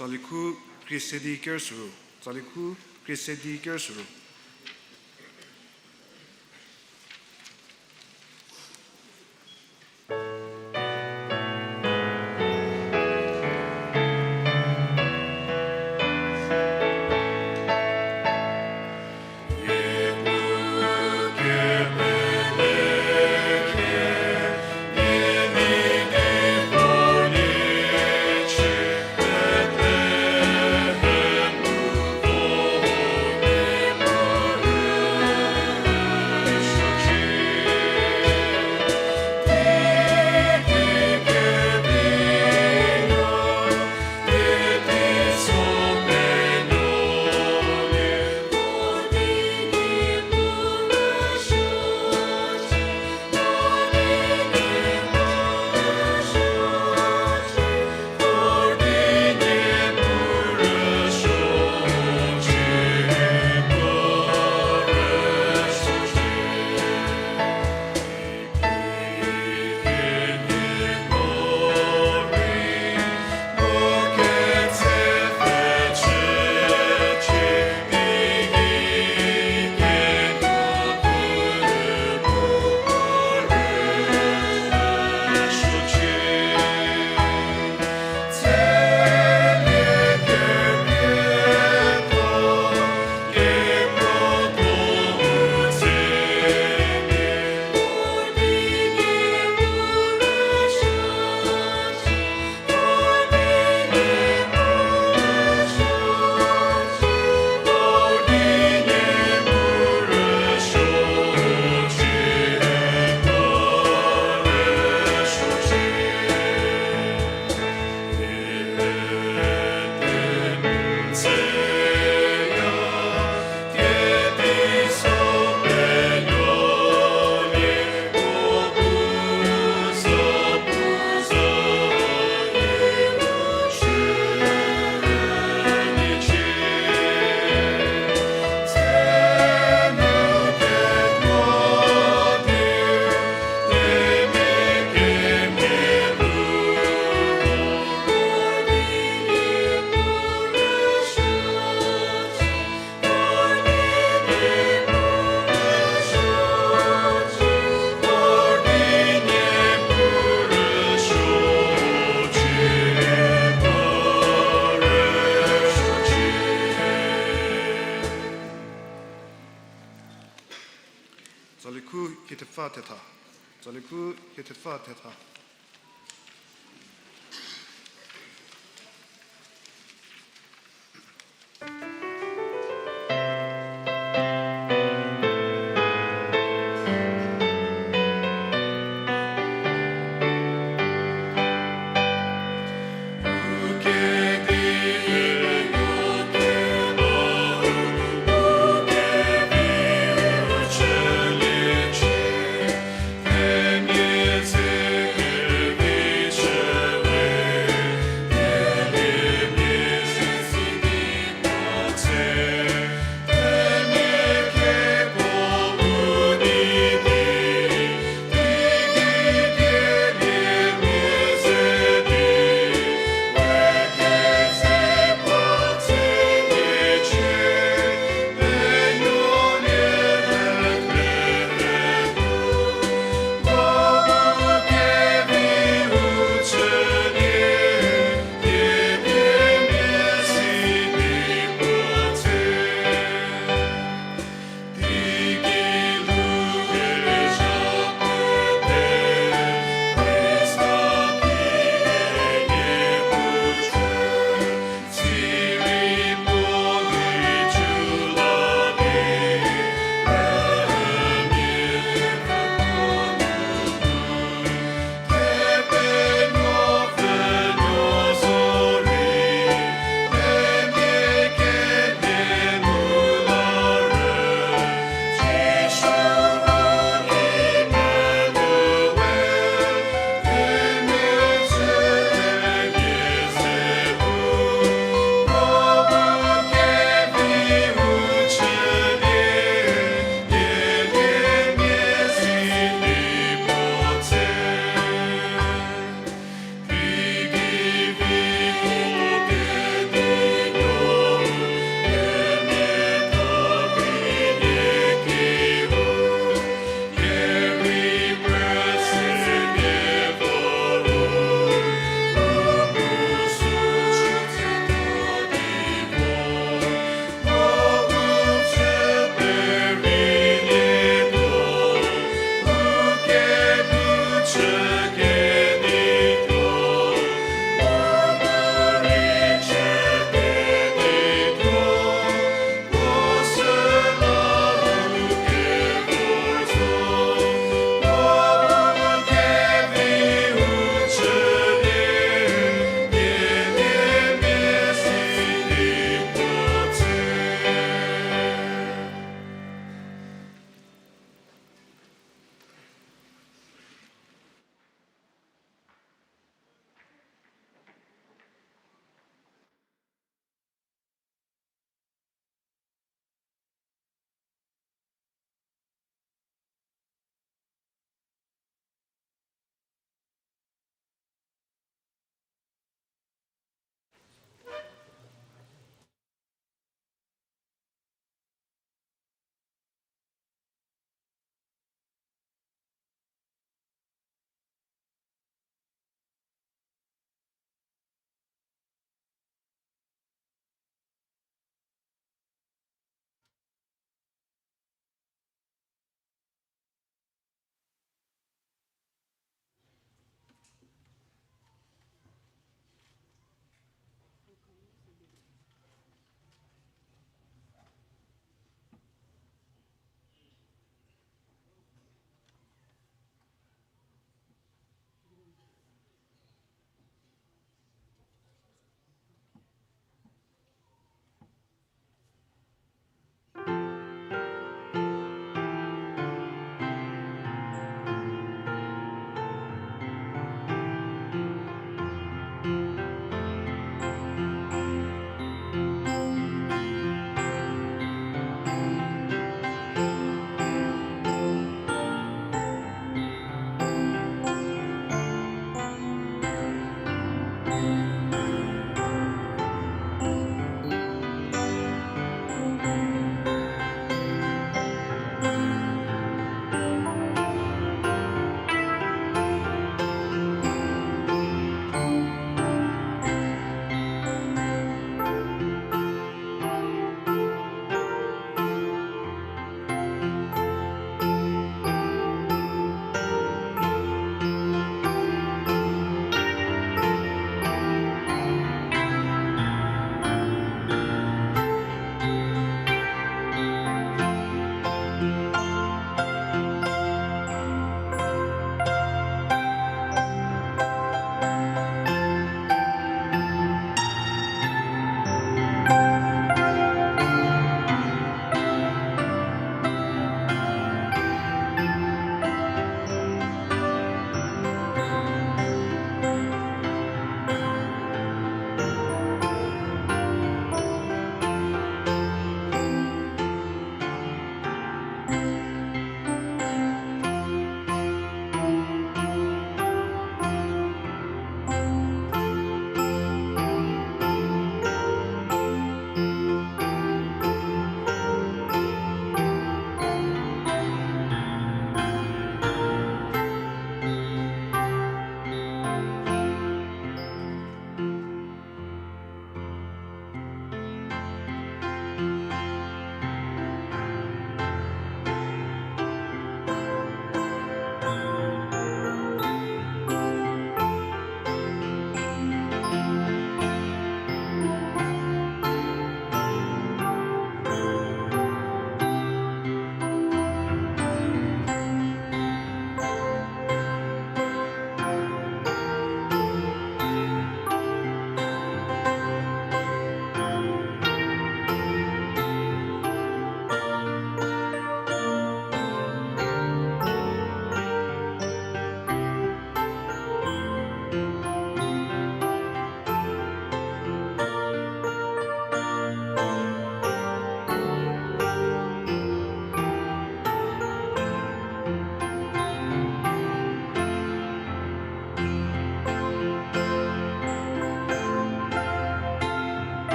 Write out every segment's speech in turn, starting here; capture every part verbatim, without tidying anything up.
Tsali khu khriesedi kerüsüru. Tsali khu khriesedi kerüsüru. Tsali khu hie thepfü thetha. Tsali khu hie thepfü thetha.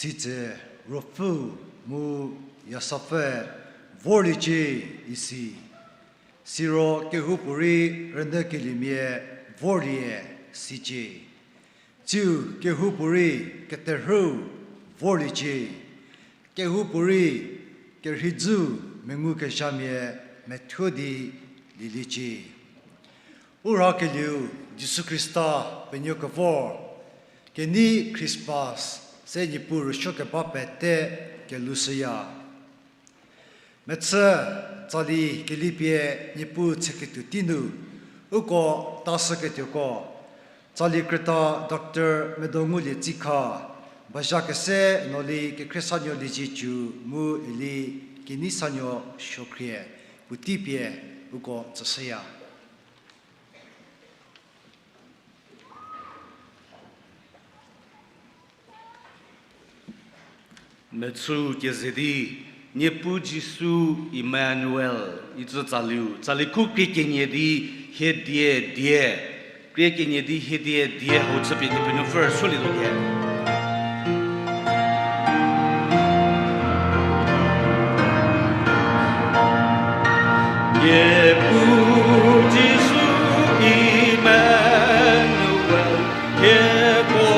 Sitse Ruopfü mu Yasapfü vorliecie isi. Siro kehoupuorei rünyükeliemia vorlie sicie. Tsiu kehoupuorei keterhüu vorliecie. Kehoupuorei kerheidzüu mengukezhamia methuo di lieliecie. Urhakelieu Jisu Khrista penuo kevor, kenei Christmas se Niepuu rüsuo keba pete kelushüya. Mechü tsali kelipie Niepuu tsheketuo tei nu, uko tashüketuoko, tsali krüta Doctor Medongulie Tsikha, bazha kese Noli Kekhrie Sanuo Liezietsu mu Eli Kenei Sanuo Suokhrie, puotei pie uko tsüshüya. Mechü keze di, Niepuu Jisu Emmanuel, icü tsaliu, tsali khu krie kenie di, hiedie die, krie kenie di hiedie die hau chüpie Kepenuopfü rüsuolietuo die. Niepuu Jisu Emmanuel, hieko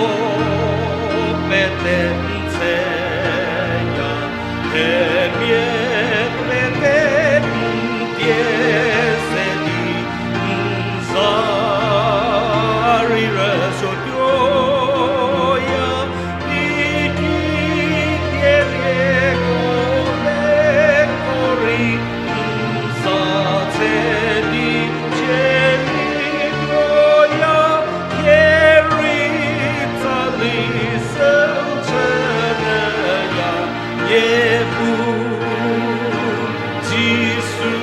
pete n tseya, themia pete n tie se di, n za rei rüsuotuoya, teiki dielieko le ko rei n za tse di cielietuoya, thie rei tsali se chünyüya, Niepuu Jisu.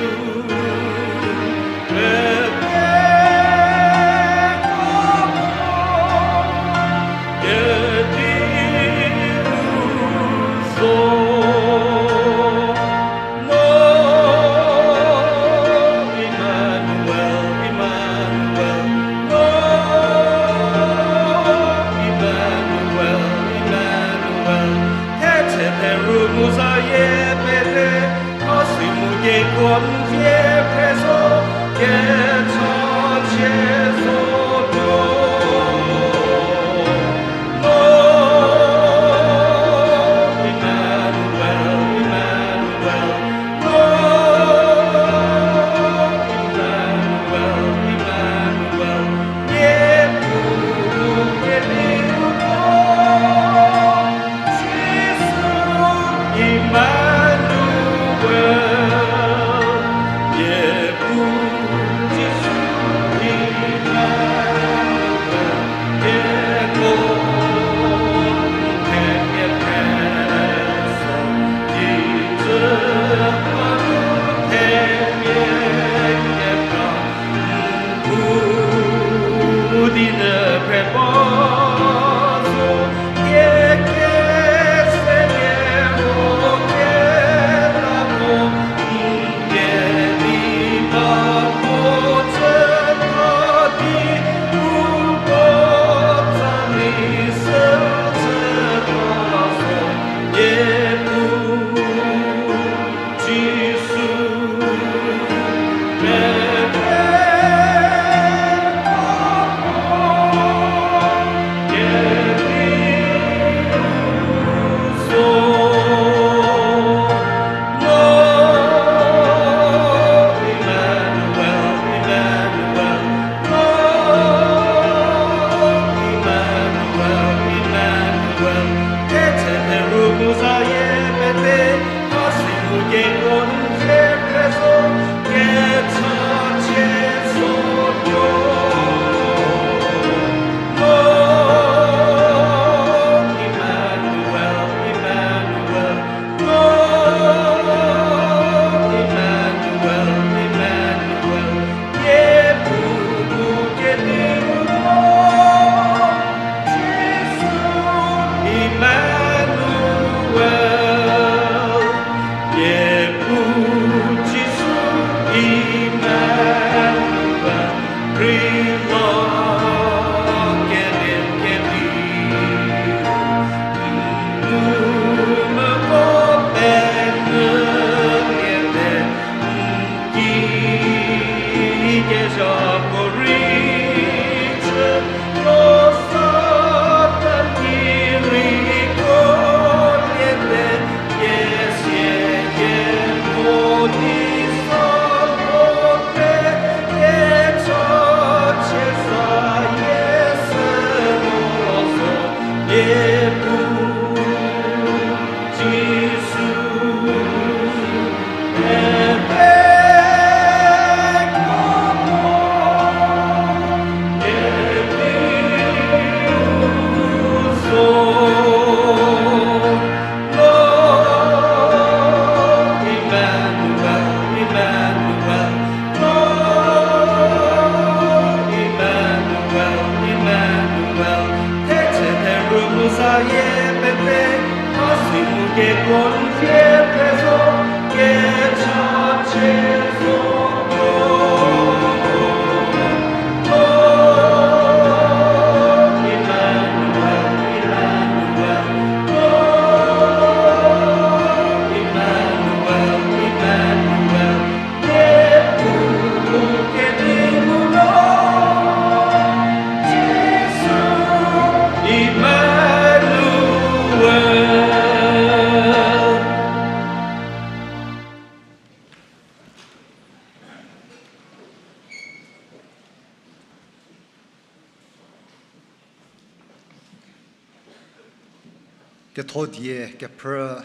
Ketho die kephrü,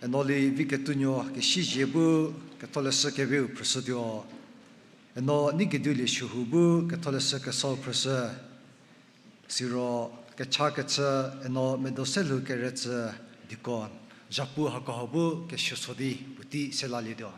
eno li vi ketuonuo kesizie bu ketholeshü keveu phrüshütuo. Eno nei kediu lie suohu bu ketholeshü kesau phrüshü. Siro kecha kechü eno medo se lhou keretsü deacon, zhapu hakoha bu kesuo so di puotei se lalietuo.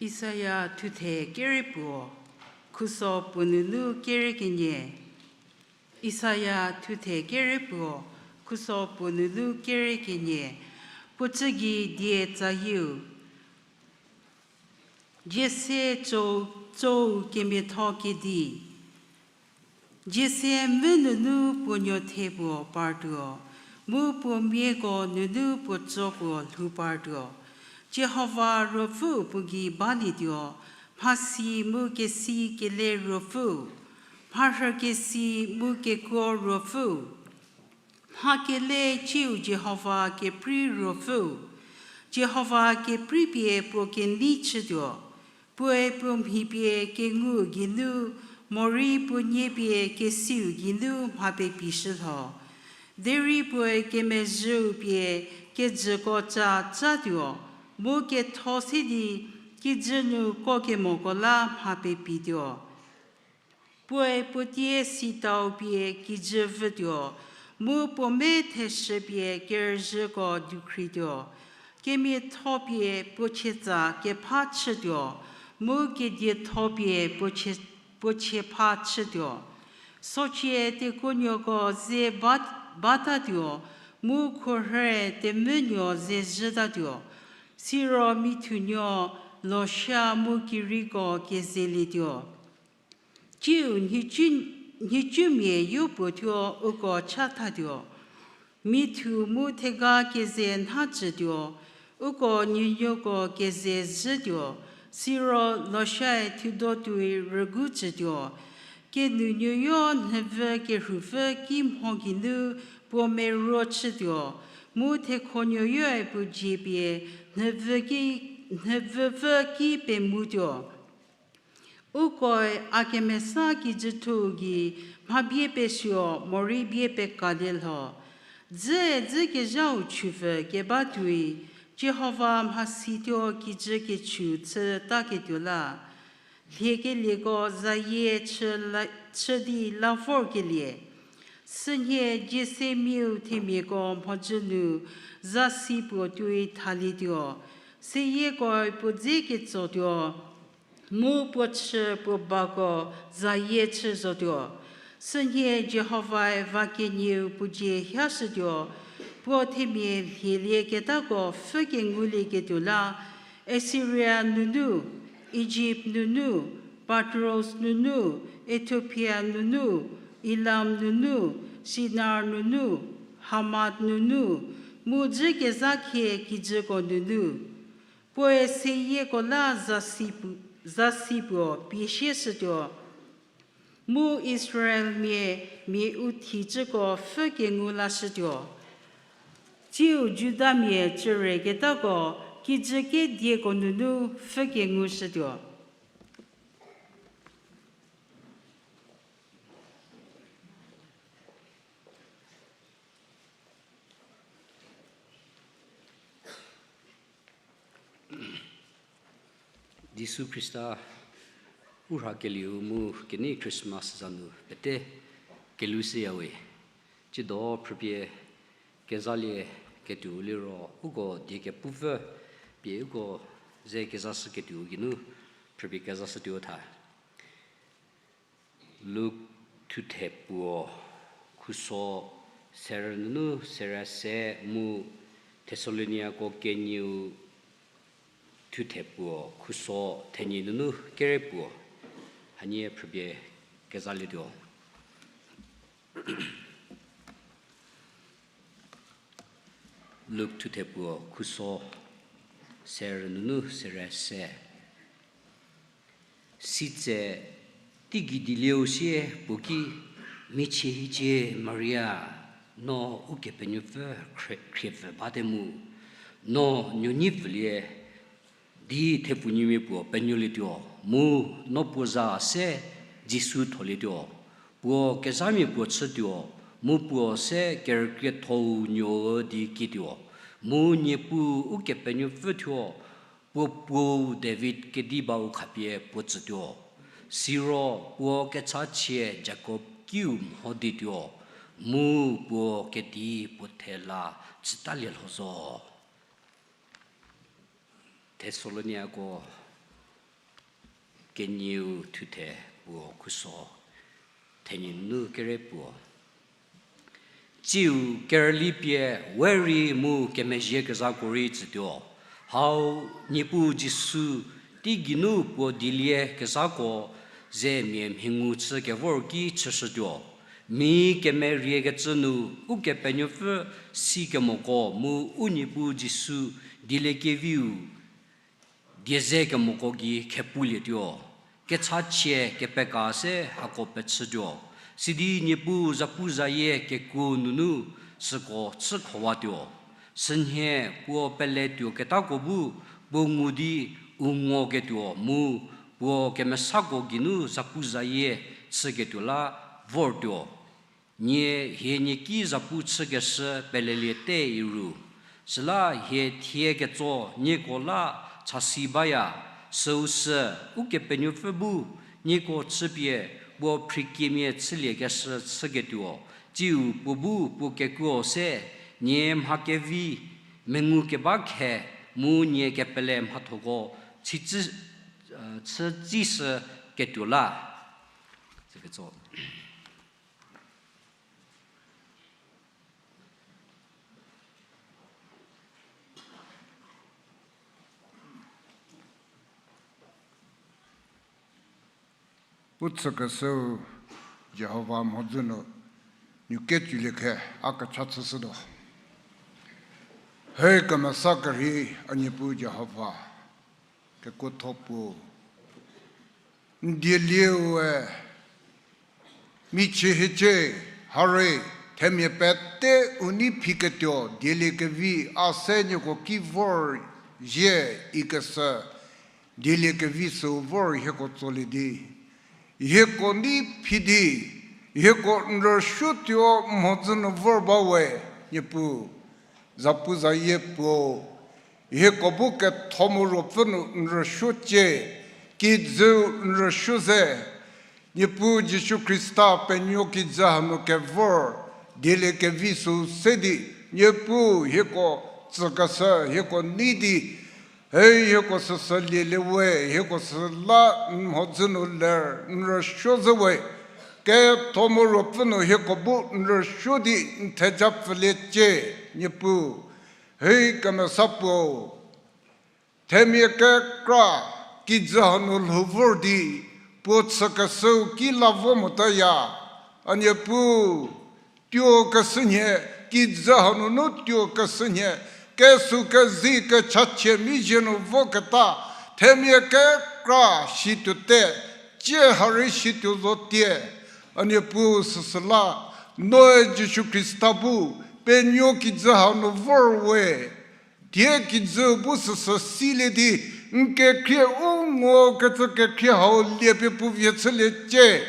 Isaia thuthe kere puo, khuso puo nunu kere kenie. Isaia thuthe kere puo, khuso puo nunu kere kenie. Puo chü gei die tsayieu, Jese tsou, tsou kemiatho kedi. Jese mvü nunu puo nuothe puo partuo, mu puo miako nunu puo tso puo lhou partuo. Jihova Ruopfüu puo gei balietuo, mhasi mu kesi kele Ruopfüu, mharhü kesi mu kekuo Ruopfüu. Mha kele ciu Jihova keprei Ruopfüu, Jihova keprei pie puo kenei chütuo, puoe puo mhi pie kengu geinu, morei puo nie pie kesiu geinu mha pepi shü lho. Derei puoe kemezhüu pie kejüko ca catuo, mu ketho se di kijü nu ko kemoko la mha pepituo. Puoe puo tie sitau pie kijü vütuo, mu puo me theshü pie kerüzhüko dukhriatuo. Kemiatho pie puo chietsa kepha chütuo, mu kedietho pie puo chie, puo chiepha chütuo. Socie tekuonuoko ze ba, batatuo, mu khorhüe temvünuo ze zhütatuo. Siro mithunuo losha mu kiriko kezelietuo. Ciu nhicumia yopuo thuo uko chathatuo, mithu mu thega keze nhacütuo, uko nuonuoko keze zhütuo, siro loshae thudo tuoi rügu cütuo. Kenunuoyo nhüvü kerhupfü ki mho geinu puo meruo chütuo, mu thekhonuoyoe puo dzie pie nhüvü ki, nhüvüpfü ki pemutuo. Ukoe a kemesa kijüthou gei mha bie pesuo morei bie pekalie lho. Dzüe dzükezhau chupfü keba tuoi, Jihova mhasituo kijü kechu chütaketuo la. Lhiekelieko zayie chü la, chü di la vorkelie. Sünhie Jesemiu themiako mhodzü nu zasi puo tuoi thalietuo. Seyiekoe puo dze ketsotuo, mu puo chü puo bako zayie chü zotuo. Sünhie Jihovae va kenieu puo dzie hiashütuo, puo themia lhielieketako pfhü kengulieketuo la, Assiria nunu, Ijipt nunu, Patros nunu, Ethiopia nunu, Elam nunu, Shinar nunu, Hamat nunu, mu dzü kezha khie kijüko nunu. Puoe seyieko la zasi pu-, zasi puo pie sieshütuo. Mu Israelmia mia u thicüko pfhü kengu lashütuo. Tsiu Judamia cüreketako kijü kedieko nunu pfhü kengushütuo. Jisu Khrista u rhakelieu mu kenei Christmas za nu pete kelushüyawe. Tsiedo phrüpie kezalie ketuo liro uko die kepupfü pie uko ze kezashüketuo geinu phrüpie kezashütuo tha. Luk thuthe puo khuso serü nunu serü se mu Thesaloniako kenieu thuthe puo khuso thenyi nunu kere puo. Hanie phrüpie kezalietuo. Luk thuthe puo khuso serü nunu serü se. Sitse teigei dielieu sie puo ki, michie hicie Maria, No Ukepenuopfü khrie-, khriepfü bate mu, no nuoneipfülie di thepfunuomia puo penuolietuo, mu no puo za se Jisu tholietuo. Puo kezhamia puo chütuo, mu puo se kerükriethou nuo di kietuo, mu Niepuu Ukepenuopfü thuo, puo puou David kedi bau khapie puo tsütuo. Siro puo kechachie Jakob kiu mho dituo, mu puo kedi puo thela chütalie lho zo. Thesaloniako kenieu thuthe puo khuso thenyi nu kere puo. Tsiu kerüli pie we rei mu kemezhie kezhako rei tsütuo. Hau Niepuu Jisu teigei nu puo dielie kezhako ze mia mhingu chü kevor ki chüshütuo. Mi kemeriekecü nu Ukepenuopfü sikemoko mu u Niepuu Jisu dieliekeviu die ze kemoko gei khepulietuo. Kechachie kepeka se hako pechütuo. Sidi Niepuu zapuzayie kekuo nunu süko chükhowatuo. Sünhie puo pele tuoketako bu puo ngu di u ngoketuo mu puo kemesako geinu zapuzayie chüketuo la vortuo. Nie hie nie ki zapu chükeshü pelelie te iru. Süla hie thie ketso nieko la chasi baya, süu sü Ukepenuopfü bu nieko chüpie puo phrikiemia chüliekeshü chüketuo, tsiu puo bu puo kekuo se nie mha kevi mengu keba khe mu nie kepele mhathoko chütsü, chütsishü ketuo la. Süketso. Puo chükeshüu Jihova mhodzü nu, nuketuolie khe a kecha chüshütuo. He kemesa kerhei a Niepuu Jihova, kekuotho puo. N dielieue michie hiecie, harei themia pete u nei phiketuo dieliekevi a se nieko ki vor zhie ikeshü dieliekevi süu vor hieko tsolie di, hieko nei phi di, hieko n rüsuotuo mhodzü nu vor bawe, Niepuu, zapuzayie puo, hieko bu ketho mu ruopfü nu n rüsuocie, kijüu n rüsuo ze, Niepuu Jisu Khrista penuo kijü hanu kevor dieliekevi süu se di, Niepuu hieko tsükeshü hieko nei di, he hieko süsü lielie we, hieko süla n mhodzü nu ler n rüsuo zhü we, ketho mu ruopfü nu hieko bu n rüsuo di n theja pfüliecie, Niepuu, he kemesa puo. Themia kekra kijü hanu lhou vor di, puo chükeshüu ki la vo motaya, a Niepuu, tuo keshünhie, kijü hanunu tuo keshünhie, kesu kezi kechachie mizhie nu voketa, themia kekra situote, tsie harei situo zotie, a Niepuu süsüla, noe Jisu Khrista bu, penuo kijü hanu vor we, thie kijü bu süsü silie di, n kekhrie u ngo kecü kekhrie hau liepie puo vie chüliecie.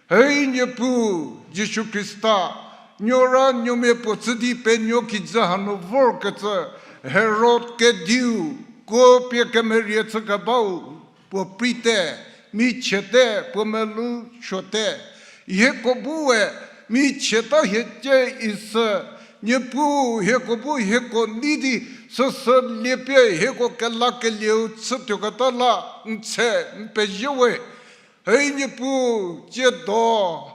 Hei Niepuu, Jisu Khrista, nuora nuomia puo chü di penuo kijü hanu vorkecü, Herod kediu, kuo pie kemerie chükebau, puo prite, michiete, puo melou suote. Hieko bu we, michieta hiecie isü, Niepuu hieko bu hieko nei di, süsü liepie hieko kelakelieu chütuoketa la, n tse, n pezie we. Hei Niepuu, tsiedo,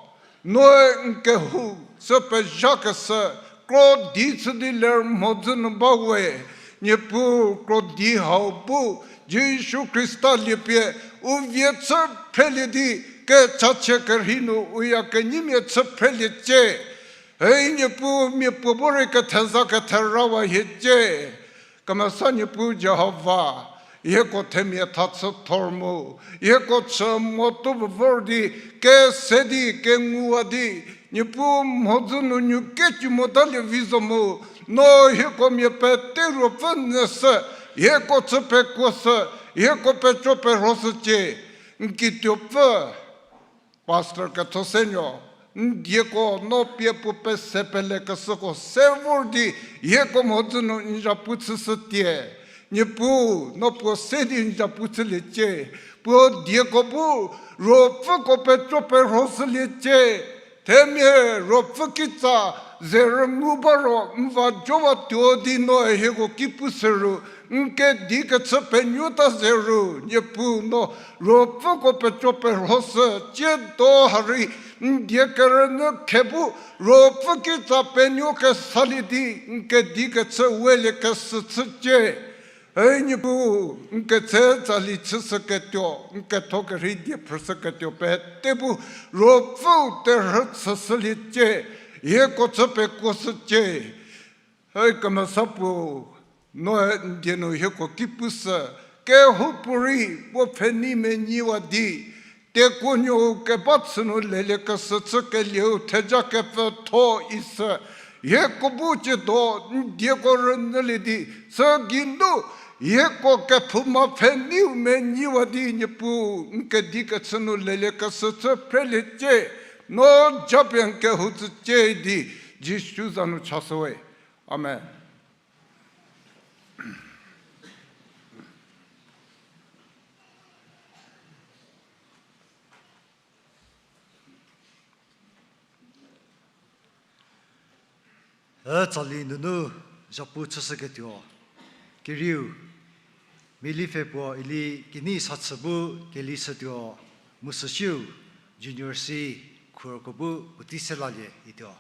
noe n kehou, sü pezhakeshü, krodi chü di ler mhodzü nu ba we, Niepuu krodi hau bu, Jisu Khrista liepie, u vie chü phrelie di, kechachie kerhei nu u ya kenyimia chü phreliecie. Hei Niepuu mia puo bu rei ketheza ketherawa hiecie. Kemesa Niepuu Jihova, hieko themia tha chü thor mu, hieko chü mo tuo vor di, kese di, kenguwa di, Niepuu mhodzü nu nuo kecü motalie vi zo mu, no hieko mia pete Ruopfü nyü sü, hieko chü pekuo sü, hieko peco perho shücie. N kituopfü, Pastor Kethosenuo, n dieko no pie puo pese pelekeshüko se vor di, hieko mhodzü nu n zapu chüshütie. Niepuu, no puo se di n zapu chüliecie. Puo dieko bu Ruopfüko peco perho shüliecie. Themia Ruopfü kitsa ze rünyü ba ro n va jowa tuo di no hieko ki pushü ru, n kedi kechü penuota ze ru, Niepuu no Ruopfüko peco perho shü, tsiedo ha rei n die kerünyü khe bu Ruopfü kitsa penuo kesalie di n kedi kechü welie keshü chücie. Ei Niepuu, n ketse tsali chüshüketuo, n ketho kerhei die phrüshüketuo pete bu Ruopfüu terhü chüshüliecie, hieko chü pekuoshücie. Ei Kemesa Puo, noe n die nu hieko ki pushü, kehoupuorei puo pfhenei menyiwa di, tekuonuou keba chü nu lelie keshü chükelieu theja kepfütho isü, hieko bu tsiedo n dieko rünyülie di, sü geinu hieko kephouma pfheneiu menyiwa di Niepuu n kedi kechü nu lelie keshü chü phreliecie, no japie n kehou tsücie di Jisu za nu chashüwe. Amen. E tsali nunu zhapu chüshüketuo kerieu, Mili pfhe puo ili kinei sa chü bu kelishütuo, mu süsiu Junior C khurko bu puotei se lalie ituo.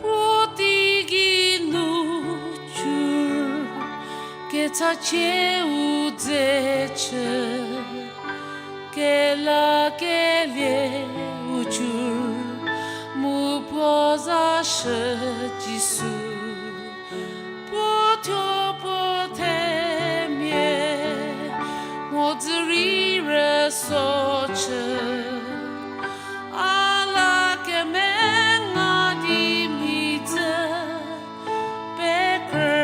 Puotei geinu cü, kechachie u dze chü, kelakelie u cü, mu puo za shü Jisu. Puo thuo puo themia, mhodzü rei rüso chü, a la kemenga di mhitse pekrü.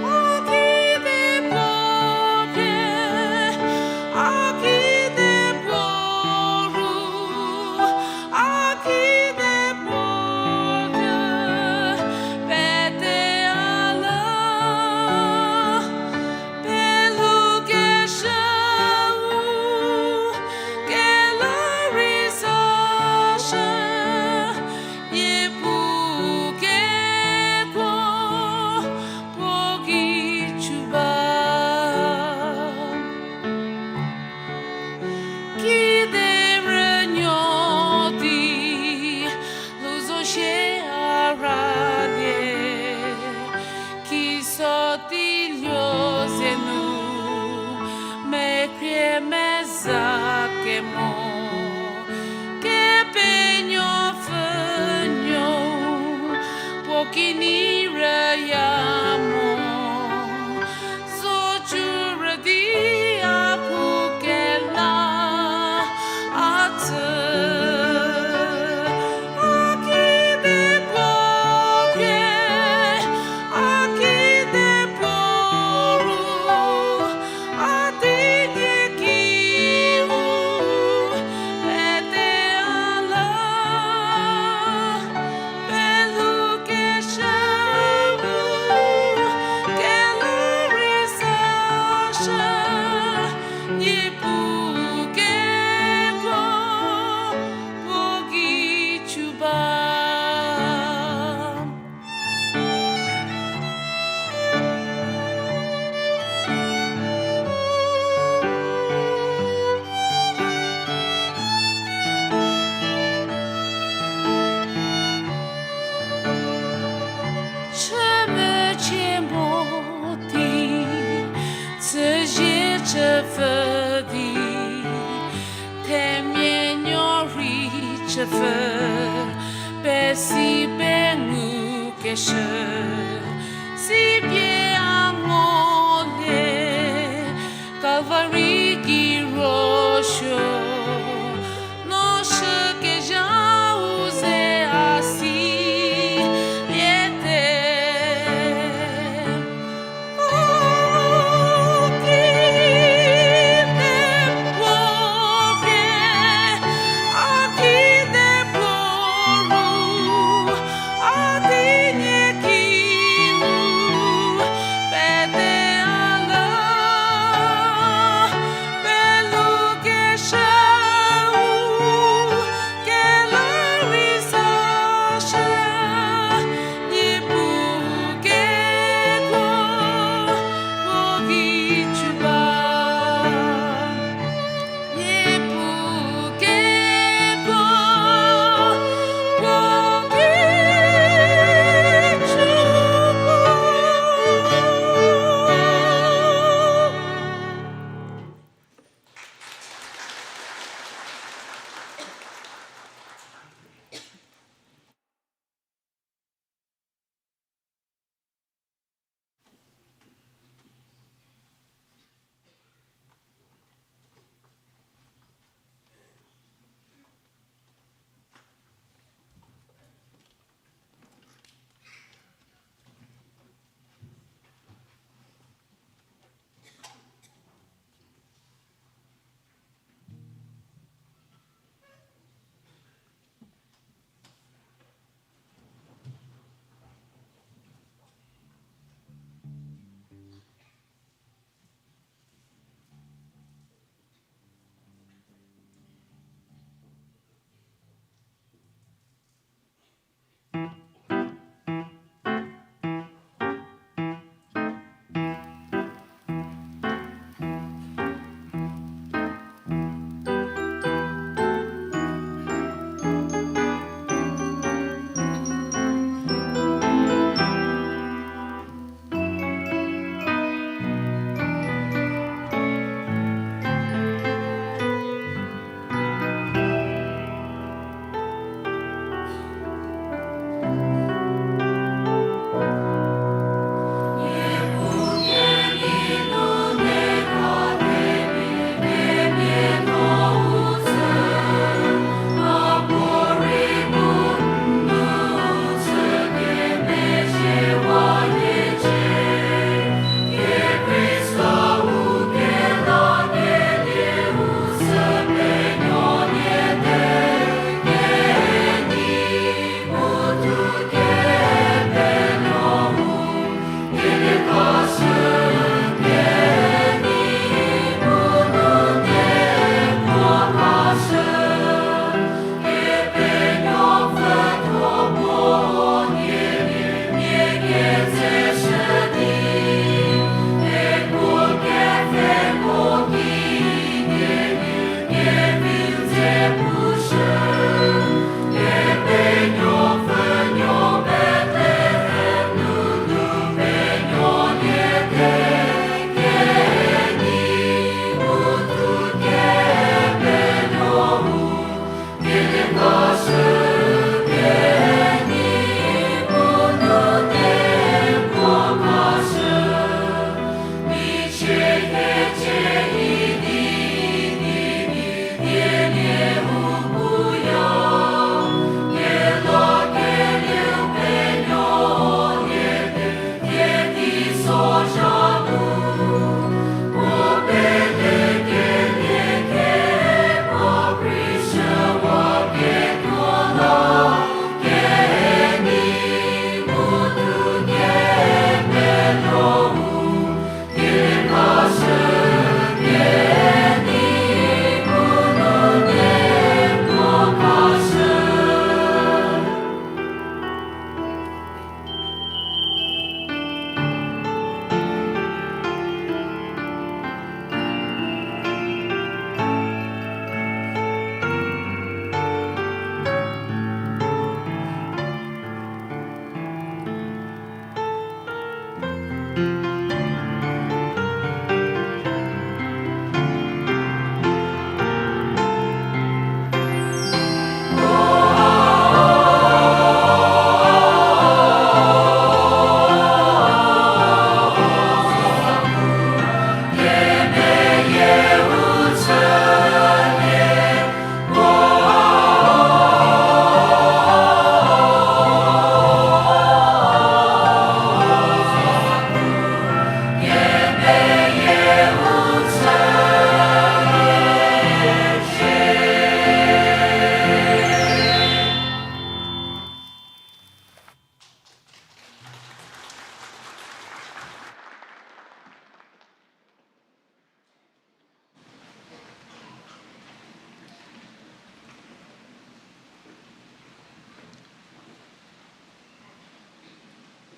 A kide puo pie, a kide puo ru, a kide puo dü, pete a la, pelhou keshüu, kela rei sa shü, Niepuu kekuo puo gei cü ba. Kide rünuo di, lhou zo shie a ralie, kiso di luo ze nu, mekrie meza kemo, Kepenuopfü nuo, puo kinyi rüya mo, zo cü rüdi a pu kela a tsü. A kide puo pie, a kide puo ru, a di nie kiu, pete pfü di, themia nuo rei chüpfü, pesi pengou keshü, sipie a ngulie, Kalvari ki ro suo, no shükezhau ze a siliete.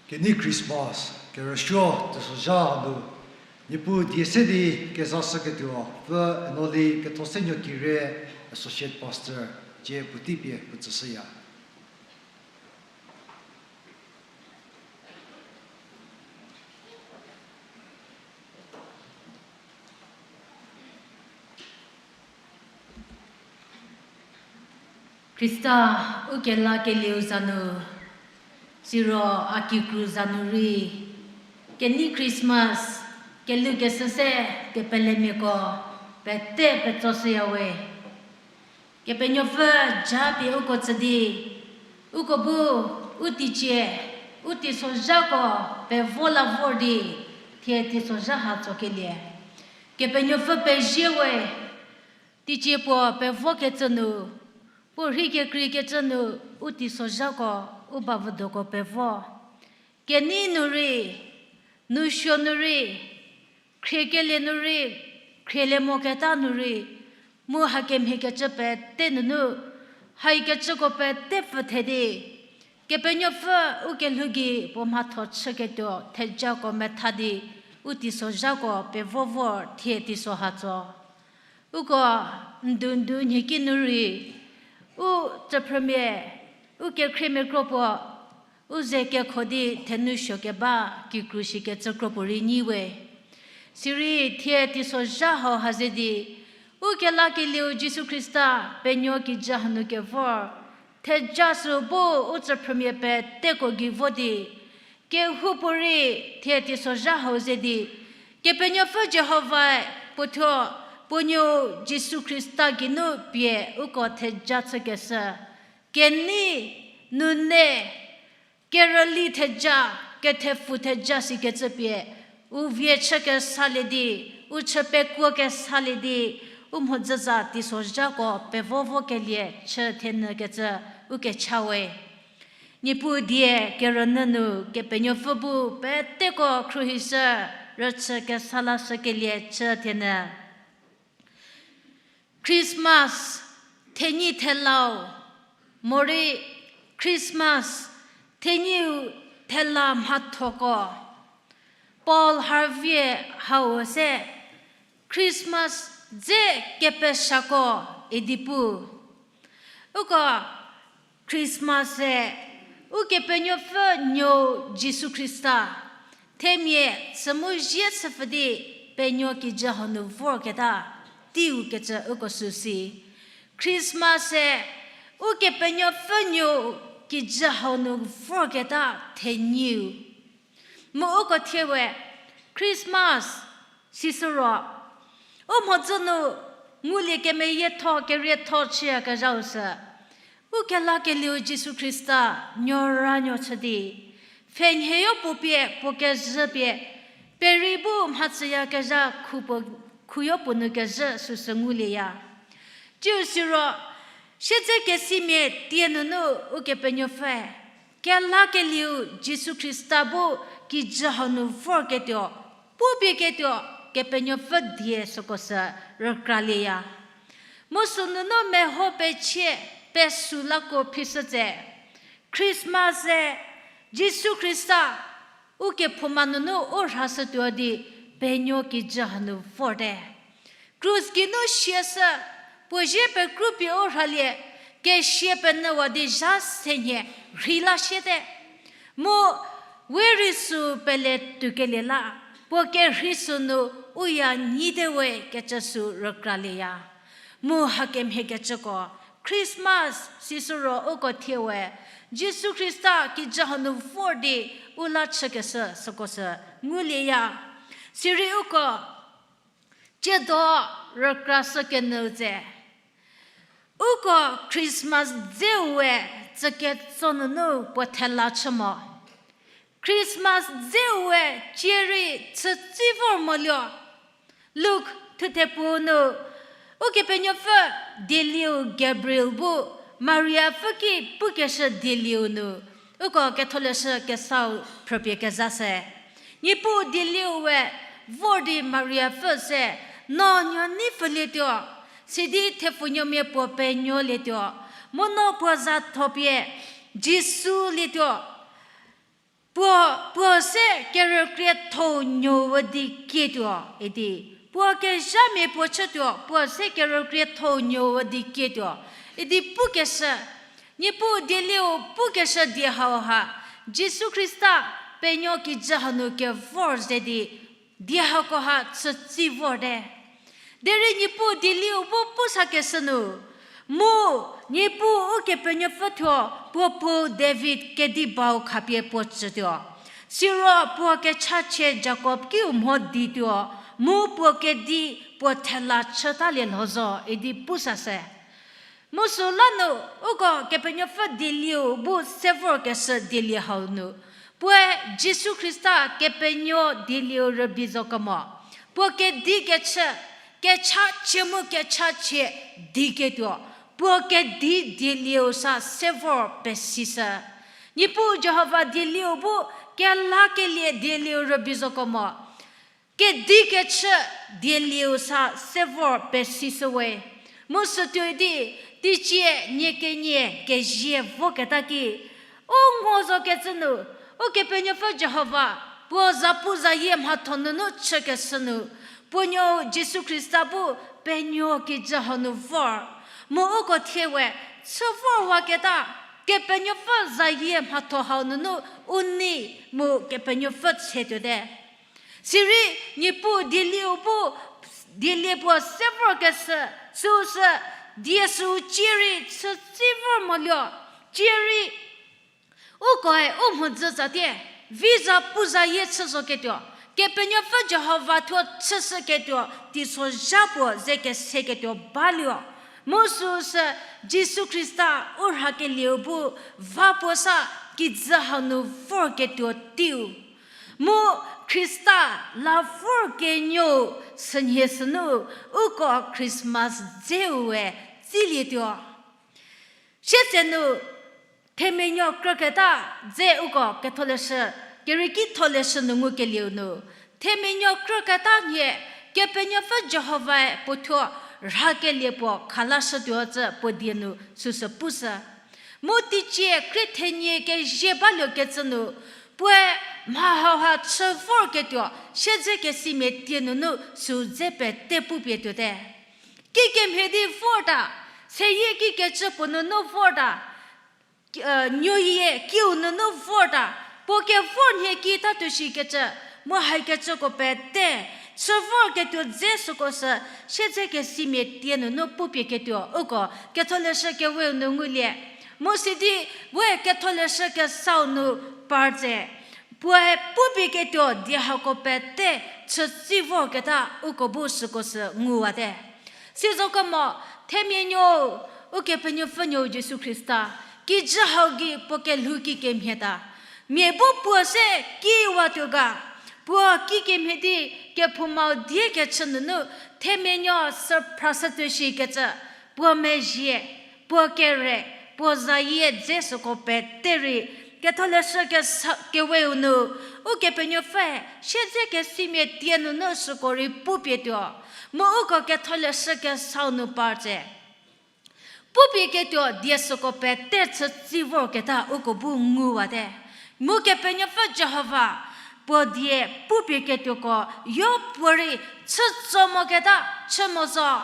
Kenei Christmas kerüsuo teisozha hanu, Niepuu die se di kezashüketuo pfü Enoli Kethosenuo Kire, Associate Pastor, cie puotei pie puo tsüshüya. Khrista, u kelakelieu za nu, siro a kikru za nu rei, kenei Christmas kelhukeshü se kepelemiako pete petsoshüya we. Kepenuopfü japie uko tsü di, uko bu u teicie, u teisozhako pevo la vor di, thie teisozha ha tsokelie Kepenuopfü pezie we. Teicie puo pevokecü nu, puo rhei kekreikecü nu, u teisozhako, u bavüdoko pevo. Kenei nu rei, nousuo nu rei, khriekelie nu rei, khrielie moketa nu rei, mu hakemhie kecü pete nunu, haikecüko pete pfü the di, Kepenuopfü u kelhou gei puo mhatho chüketuo thejako metha di, u teisozhako pevo vor thie teiso ha tso. Uko ndu ndu nhieki nu rei, u tsüphrümia, u kekhriemia kro puo, u ze kekho di thenou suo keba kikru shikecü kro puorei nyi we. Sirei thie teisozha hau ha ze di, u kelakelieu Jisu Khrista penuo kijü hanu kevor, theja sü bu u tsüphrümia peteko gei vo di, kehoupuorei thie teisozha hau ze di, Kepenuopfü Jihovae puo thuo, puo nuou Jisu Khrista geinu pie uko theja chükeshü, kenei, nune, kerüli theja, kethepfu theja sikecü pie, u vie chükesalie di, u chü pekuokesalie di, u mhodzütsa teisozhako pevo vokelie chü thenyü kecü u kecha we. Niepuu die kerünyü nu Kepenuopfü bu peteko khruohishü, rüchü kesa lashükelie chü thenyü. Christmas thenyi thelau, morei Christmas thenyiu thela mhathoko, Paul Harvey-e hau se, Christmas dze kepeshako idi pu. Uko Christmas-e Ukepenuopfü nuou Jisu Khrista themia chü mu zie chüpfü di penuo kijü hau nu vorketa teiu kecü uko süsi. Christmas-e Ukepenuopfü nuou kijü hau nu vorketa thenyiu. Mu uko thie we Christmas sisü ro, u mhodzü nu ngulie kemeyietho kerietho chüyakezhau sü, u kelakelieu Jisu Khrista nuoranuo chü di, pfhenhieyo puo pie puo kezhü pie, perei bu mhachüyakezha khu puo, khuyo puo nu kezhü süsü ngulieya. Tsiu siro, siedzekesimia tie nunu Ukepenuopfü, kelakelieu Jisu Khrista bu kijü hau nu vorketuo, pupieketuo Kepenuopfü die süko sü rükralieya. Mu sünunu meho pechie pesu lako phishü tse, Christmas-e Jisu Khrista u kephouma nunu u rhashütuo di penuo kijü hau nu vorte. Krus geinu siashü, puo zie pekrupie u rhalie, kesia penyüwa di zha senhie rhei la siete. Mu we rei sü pele tuokelie la, puo kerhei sünu u ya nyite we kecü sü rükralieya. Mu hakemhie kecüko, Christmas sisü ro uko thie we, Jisu Khrista kijü hau nu vor di u la chükeshü süko sü ngulieya. Sirei uko tsiedo rükrashü kenyü tse, uko Christmas dzeu we tsüketso nunu puo thela chü mo. Christmas dzeu we tsie rei chütsi vor mo lio. Luk thuthe puo nu, Ukepenuopfü dielieu Gabriel bu Mariapfü ki pukeshü dielieu nu, uko ketholeshü kesau phrüpie kezha se. Niepuu dielieu we vor di Mariapfü se, no nuoneipfülietuo, sidi thepfunuomia puo penuolietuo, mu no puo za thopie Jisu lietuo. Puo, puo se kerükrietho nuou di kietuo idi. Puo kezhamia puo chütuo, puo se kerükrietho nuou di kietuo idi pukeshü. Niepuu dielieu pukeshü die hau ha, Jisu Khrista penuo kijü hanu kevor ze di, die hako ha chütsi vorte. Derei Niepuu dielieu bu pusakeshü nu, mu Niepuu Ukepenuopfü thuo puo puo David kedi bau khapie puo tsütuo. Siro puo kechachie Jakob kiu mho dituo, mu puo kedi puo thela chütalie lho zo idi pusashü. Mu süla nu, uko Kepenuopfü dielieu bu se vorkeshü dielie hau nu, puoe Jisu Khrista Kepenuo dielieu rübei zo kemo, puo kedi kechü, kechachie mu kechachie diketuo, puo kedi dielieu sa se vor pesishü. Niepuu Jihova dielieu bu kelakelie dielieu rübei zo kemo, kedi kechü dielieu sa se vor pesishü we. Mu sütuoi di, teicie nie kenie kezie voketa ki, u ngo zokecü nu, Ukepenuopfü Jihova puo zapuzayie mhatho nunu chükeshü nu, puo nuou Jisu Khrista bu penuo kijü hau nu vor. Mu uko thie we, chü vorwaketa, Kepenuopfü zayie mhatho hau nunu u nei mu Kepenuopfü tsetuote. Sirei Niepuu dielieu bu, dielie puo se vorkeshü, süusü, die süu cie rei chütsi vor moluo, cie rei ukoe u mhodzü tsatie, vi zapuzayie chü zoketuo, Kepenuopfü Jihova thuo chüshüketuo teisozha puo ze keseketuo baluo. Mu süusü, Jisu Khrista u rhakelieu bu va puo sa kijü hau nu vorketuo teiu. Mu Khrista la vorkenuou sünhie sünu uko Christmas dzeu we tsilietuo. Sietsenu, themia nuo krüketa dze uko ketholeshü, kerieki tholeshü nu ngukelieu nu, themia nuo krüketa nhie Kepenuopfü Jihovae puo thuo rhakelie puo khalashütuo cü puo die nu süsü pushü. Mu teicie khrie thenie kezie baluokecü nu, puoe mha hauha chü vorketuo siedzekesimia tie nunu sü dze pete pupie tuote. Kikemhie di vorta, seyie kikecü puo nunu vorta, nuoyie kiu nunu vorta, puo kevor nhie kitatuo shikecü, mu haikecüko pete, chü vorketuo dze süko sü, siedzekesimia tie nunu pupieketuo uko ketholeshü keweu nu ngulie. Mu sidi, we ketholeshü kesau nu par tse, puoe pupieketuo die hako pete chütsi vorketa uko bu süko sü nguwate. Sizokemo, themia nuo, Ukepenuopfü nuo Jisu Khrista, kijü hau gei puo kelhou kikemhieta. Mia bu puo se kiwatuo ga, puo kikemhie di kephoumau die kechü nunu, themia nuo sü phrashütuo shikecü, puo mezhie, puo kere, puo zayie dze süko pete rei, ketholeshü kesa-, keweu nu, Ukepenuopfü, siedzekesimia tie nunu süko rei pupietuo, mu uko ketholeshü kesau nu par tse pupieketuo die süko pete chütsi vorketa uko bu nguwate. Mu Kepenuopfü Jihova, puo die pupieketuoko yo puorei chütso moketa chü mo zo.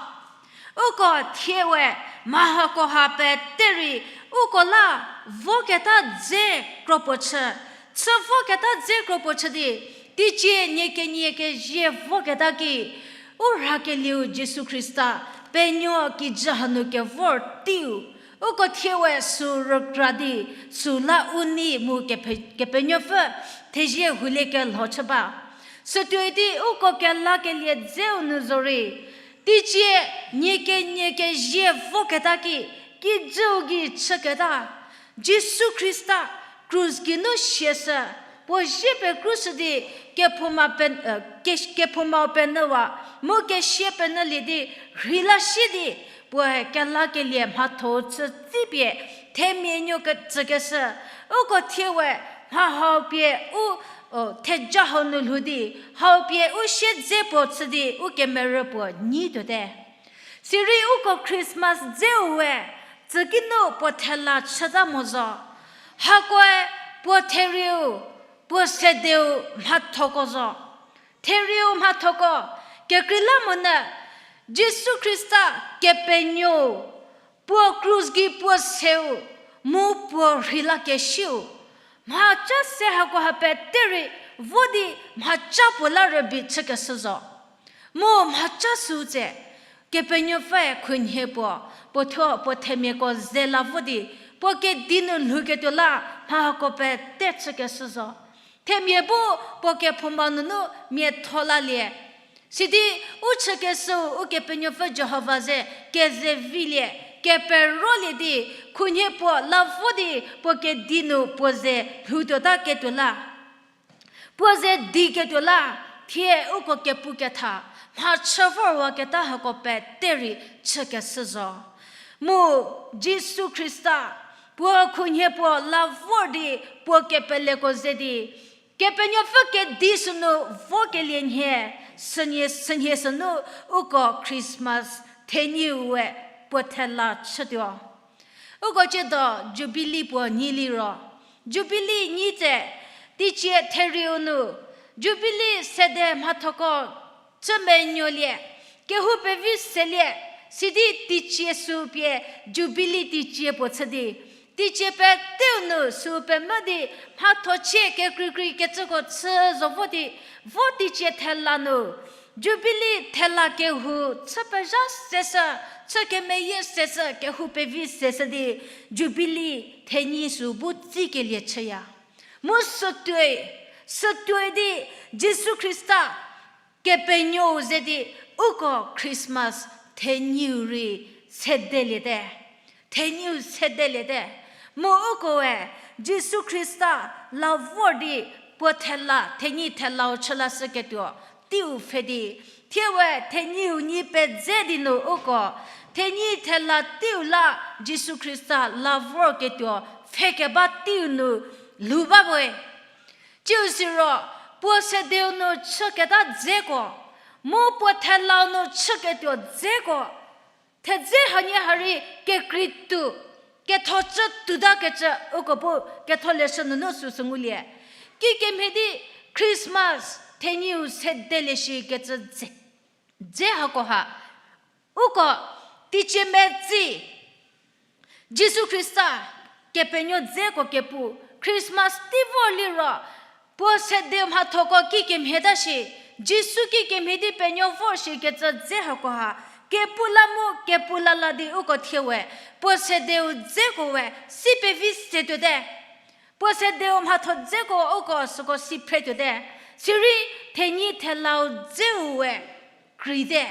Uko thie we mha hakoha pete rei uko la voketa dze kropuo chü, chü voketa dze kropuo chü di, teicie nie kenie kezie voketa ki, u rhakelieu Jisu Khrista, penuo kijü hanu kevor teiu, uko thie we sü rükra di, süla u nei mu Kepe-, Kepenuopfü thezie hulie kelho chü ba. Sütuoi di uko kelakelie dzeu nu zorei, teicie nie kenie kezie voketa ki, kijüu gei chüketa, Jisu Khrista krus geinu siashü, puo zie pekrushü di kephouma pe-, e, ke-, kephoumau penyüwa, mu kesia penyülie di rheila sie di, puoe kelakelie mhatho chütsipie, themia nuo ketsükeshü, uko thie we mha hau pie u, o, theja hau nu lhou di, hau pie u siedze puo chü di u kemerü puo nyi tuote. Sirei uko Christmas dzeu we, tsükinu puo thela chüta mo zo. Hakoe puo therieu, puo sedeu mhathoko zo. Therieu mhathoko, kekreilamonyü Jisu Khrista Kepenuou, puo krus gei puo seu, mu puo rheilakesiu, mhaca se hakoha pete rei vo di mhaca puo la rübei chükeshü zo. Mu mhaca süu tse, Kepenuopfüe khunhie puo, puo thuo puo themiako ze la vo di, puo kedi nu lhouketuo la mha hako pete chükeshü zo. Themia bu puo kephouma nunu miatho lalie. Sidi u chükeshüu Ukepenuopfü Jihova ze kezevilie, keperolie di, khunhie puo la vo di puo kedi nu puo ze lhoutuota ketuo la, puo ze di ketuo la, thie uko kepu ketha, mhachü vorwaketa hako pete rei chükeshü zo. Mu Jisu Khrista, puo khunhie puo la vor di, puo kepeleko ze di, Kepenuopfü kedi sünu vokelie nhie, sünhie, sünhie sünu uko Christmas thenyiu we puo thela chütuo. Uko ciedo Jubilee puo nyi liro, Jubilee nyi tse, teicie therieu nu, Jubilee sede mhathoko chü menuolie, kehou pevi selie, sidi teicie süu pie Jubilee teicie puo chü di, teicie peteu nu süu pemvü di, mhathochie kekreikrei kecüko chü zo vo di, vo teicie thela nu, Jubilee thela kehou chü pezha seshü, chü kemeyie seshü, kehou pevi seshü di, Jubilee thenyi süu bu tsikelie chüya. Mu sütuoi, sütuoi di Jisu Khrista Kepenuou ze di uko Christmas thenyiu rei sedeliete. Thenyiu sedeliete. Mu ukoe Jisu Khrista la vor di puo thela, thenyi thelau chü lashüketuo teiu pfhe di, thie we thenyiu nyi pedze di nu uko thenyi thela teiu la Jisu Khrista la vorketuo pfhe keba teiu nu lhou ba we. Tsiu siro, puo sedeu nu chüketa dzeko, mu puo thelau nu chüketuo dzeko, thedze hanie ha rei kekrei tuo, ketho chü tuotakecü uko bu ketholeshü nunu süsü ngulie. Kikemhie di Christmas thenyiu sedelie shikecü dze, dze hakoha, uko teicie metsi, Jisu Khrista Kepenuo dzeko kepu, Christmas tei vor liro, puo sedeu mhathoko kikemhieta shi, Jisu kikemhie di penuo vor shikecü dze hakoha, kepu la mu kepu la la di uko thie we, puo sedeu dzeko we si pevi se tuote. Puo sedeu mhatho dzeko uko süko si phre tuote. Sirei thenyi thelau dzeu we kreite.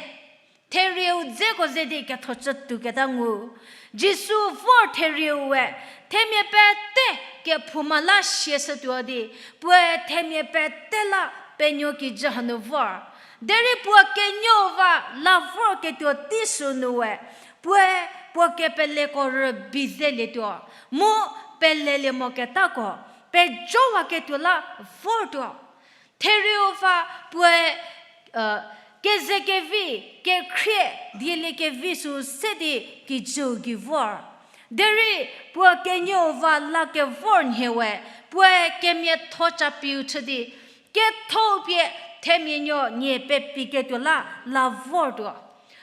Therieu dzeko ze di ketho chü tuoketa ngu. Jisu vor therieu we, themia pete kephouma la siashütuo di, puoe themia pete la penuo kijü hanu vor. Derei puo kenuou va la vorketuo tei sünu we, puoe puo kepeleko rübei zelietuo, mu pelelie moketako pejowaketuo la vortuo. Therieu va puoe, e, kezekevi, kekhrie, dieliekevi süu se di kijüu gei vor. Derei puo kenuou va la kevor nhie we, puoe kemiatho capiu chü di, kethou pie themia nuo nie pepiketuo la la vortuo.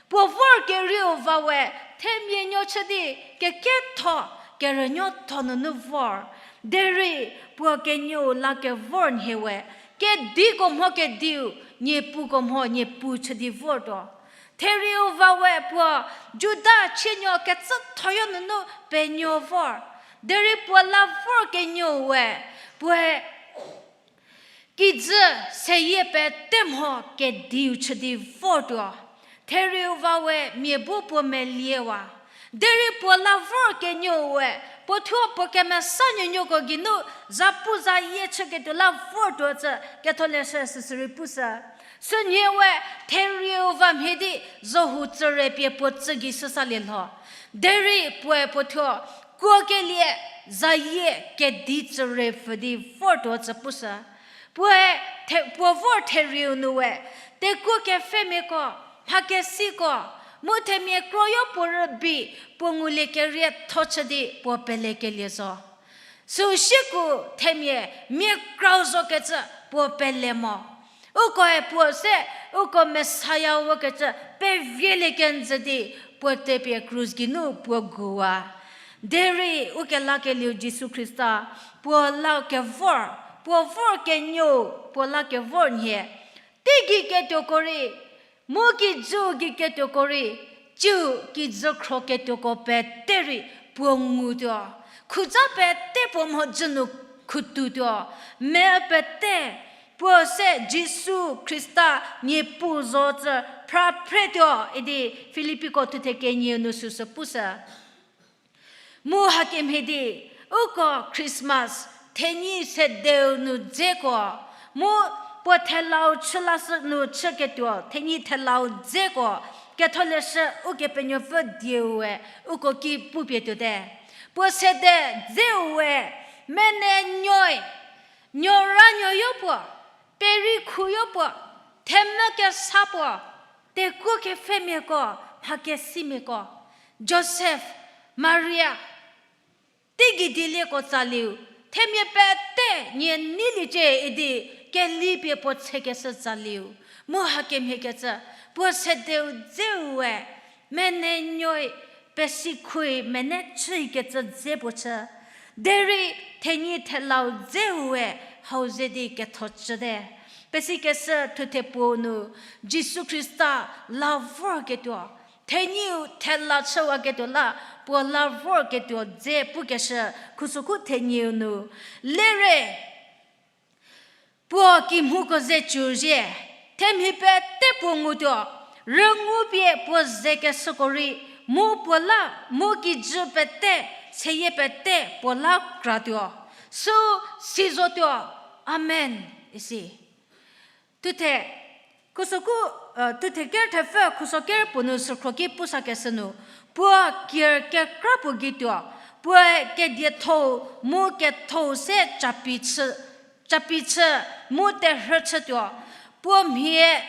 Puo vor kerieu va we, themia nuo chü di keketho, kerünuotho nunu vor. Derei puo kenuou la kevor nhie we, kediko mho kediu, niepuko mho niepu chü di vortuo. Therieu va we puo Juda chienuo kecüthoyo nunu penuo vor. Derei puo la vor kenuou we, puoe kijü seyie pete mho kediu chü di vortuo. Therieu va we mia bu puo meliewa. Derei puo la vor kenuou we, puo thuo puo kemesa nuonuoko geinu zapuzayie chüketuo la vortuo cü ketholeshü süsürei pushü. Sünhie we therieu va mhie di zohu tsüre pie puo tsü gei shüsalie lho. Derei puoe puo thuo kuokelie zayie kedi tsüre pfü di vortuo cü pushü. Puoe the-, puo vor therieu nu we, tekuo kepfhemiako, mhakesiko, mu themia kroyo puo rübei, puo ngulie kerietho chü di puo pelekelie zo. Süu sieko themia mia krau zokecü puo pele mo. Ukoe puo se, uko Messiah wokecü pevielie kenjü di puo tepie krus geinu puo guwa. Derei ukelakelieu Jisu Khrista, puo la kevor, puo vor kenuou, puo la kevor nhie. Teigei ketuoko rei, mu kijüu gei ketuoko rei, tsiu kijü khro ketuoko pete rei puo ngutuo. Khuza pete puo mhodzü nu khututuo. Me pete puo se Jisu Khrista Niepuu zocü phra phretuo idi Filippiko thuthe kenieu nu süsü pushü. Mu hakemhie di, uko Christmas thenyi sedeu nu dzeko, mu puo thelau chü lashü nu chüketuo thenyi thelau dzeko, Ketholeshü Ukepenuopfü dieue uko ki pupie tuote. Puo sede dzeue, menenuoi, nuoranuoyo puo, perikhuyo puo, themvü kesa puo, tekuo kepfhemiako, mhakesimiako, Josef, Maria, teigei dielieko tsalieu, themia pete nie neiliecie idi kelipie puo tsekeshü tsalieu, mu hakemhiekecü, puo sedeu dzeue, menenuoi, pesikhui mene chüikecü dze puo chü. Derei thenyi thelau dzeue hau ze di ketho chüte. Pesikeshü thuthe puo nu Jisu Khrista la vorketuo, thenyiu thela chüwaketuo la puo la vorketuo dze pukeshü khusokhu thenieu nu. Lere, puo kimhouko ze cüzie, themhi pete puo ngutuo, rüngupie puo zekeshüko rei, mu puo la, mu kijü pete, seyie pete puo la kratuo. Süu si zotuo, Amen, isi. Thuthe, khusokhu, thuthe ker thepfü khuso ker puo nu sükhro ki pusakeshü nu, puo kier kekra puo gei tuo, puoe kedietho-u mu ketho-u se capi chü, capi chü, mu terhü chütuo, puo mhie,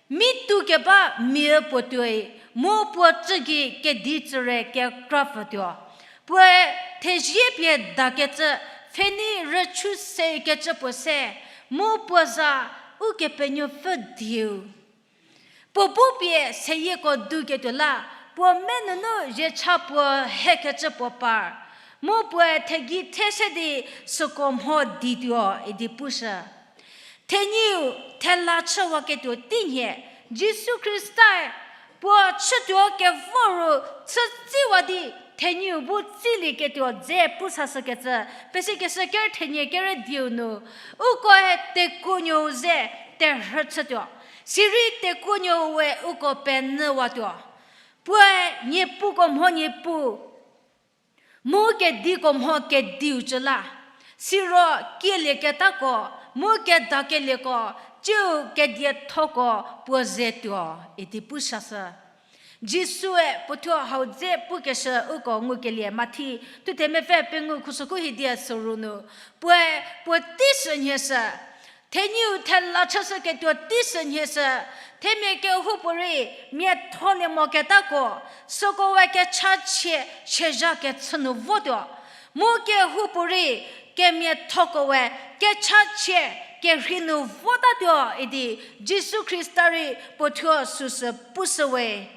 mi tu keba mia puo tuoi, mu puo cü gei kedi tsüre kekra pfütuo. Puoe thezie pie dakecü, pfhenei rüchü sekecü puo se, mu puo za Ukepenuopfü dieu. Puo bu pie seyieko duketuo la, puo menunu ziecha puo hekecü puo par, mu puoe thegei the se di süko mho dituo idi pushü. Thenyiu thela chüwaketuo teinhie, Jisu Khristae puo chütuo kevo ru chütsiwa di thenyiu bu tsilieketuo dze pusashükecü, pesikeshü ker thenie kere dieu nu, ukoe tekuonuou ze terhü chütuo, sirei tekuonuou we uko penyüwatuo. Puoe niepuko mho niepu, mu kediko mho kediu cü la, siro kielieketako, mu kedakelieko, tsiu kediethoko puo ze tuo idi pushashü. Jisue puothuo hau dze pukeshü uko ngukelie Mathi thuthe mepfü pengou khusokhu hiedia soru nu, puoe puo tei sünhie sü, thenyiu thela chüshüketuo tei sünhie sü, themia kehoupuorei miatholie moketako, süko we kechachie siazha kechü nu votuo. Mu kehoupuorei kemiathoko we kechachie kerhei nu votatuo idi Jisu Khrista rei puothuo süsü pushüwe.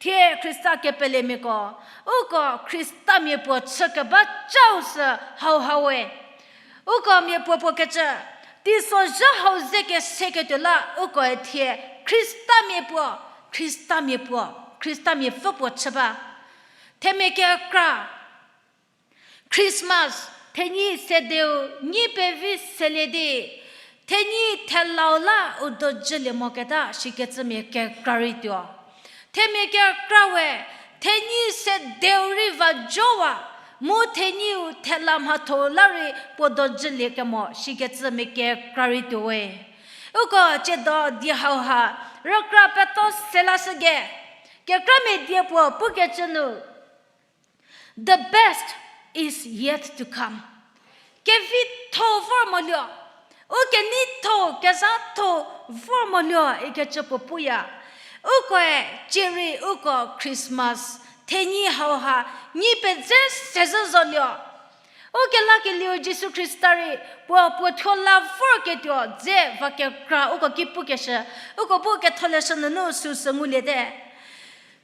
Thie Khrista kepelemiako, uko Khristamia puo chükeba cau sü hauha we. Uko mia puo puo kecü, teisozha hau ze keseketuo la ukoe thie Khristamia puo, Khristamia puo, Khristanmiapfü puo chü ba. Themia kekra, Christmas, thenyi sedeu nyi pevi selie di, thenyi thelau la u dojülie moketa shikecümia kekra rei tuo. Themia kekra we, thenyi sedeu rei va jowa, mu thenyiu thela mhatho la rei puo dojülie kemo shikecümia kekra rei tuo we. Uko tsiedo die hauha, rükra peto selashüge, kekramia die puo pukecü nu, The best is yet to come. Kevitho vor moluo, u keneitho kezhatho vor moluo ikecü puo puya. Ukoe tsierei uko Christmas thenyi hauha nyi pedze sezhü zoluo. Ukelakelieu Jisu Khrista rei puo puo thuo la vorketuo dze va kekra uko ki pukeshü, uko bu Ketholeshü nunu süsü nguliete.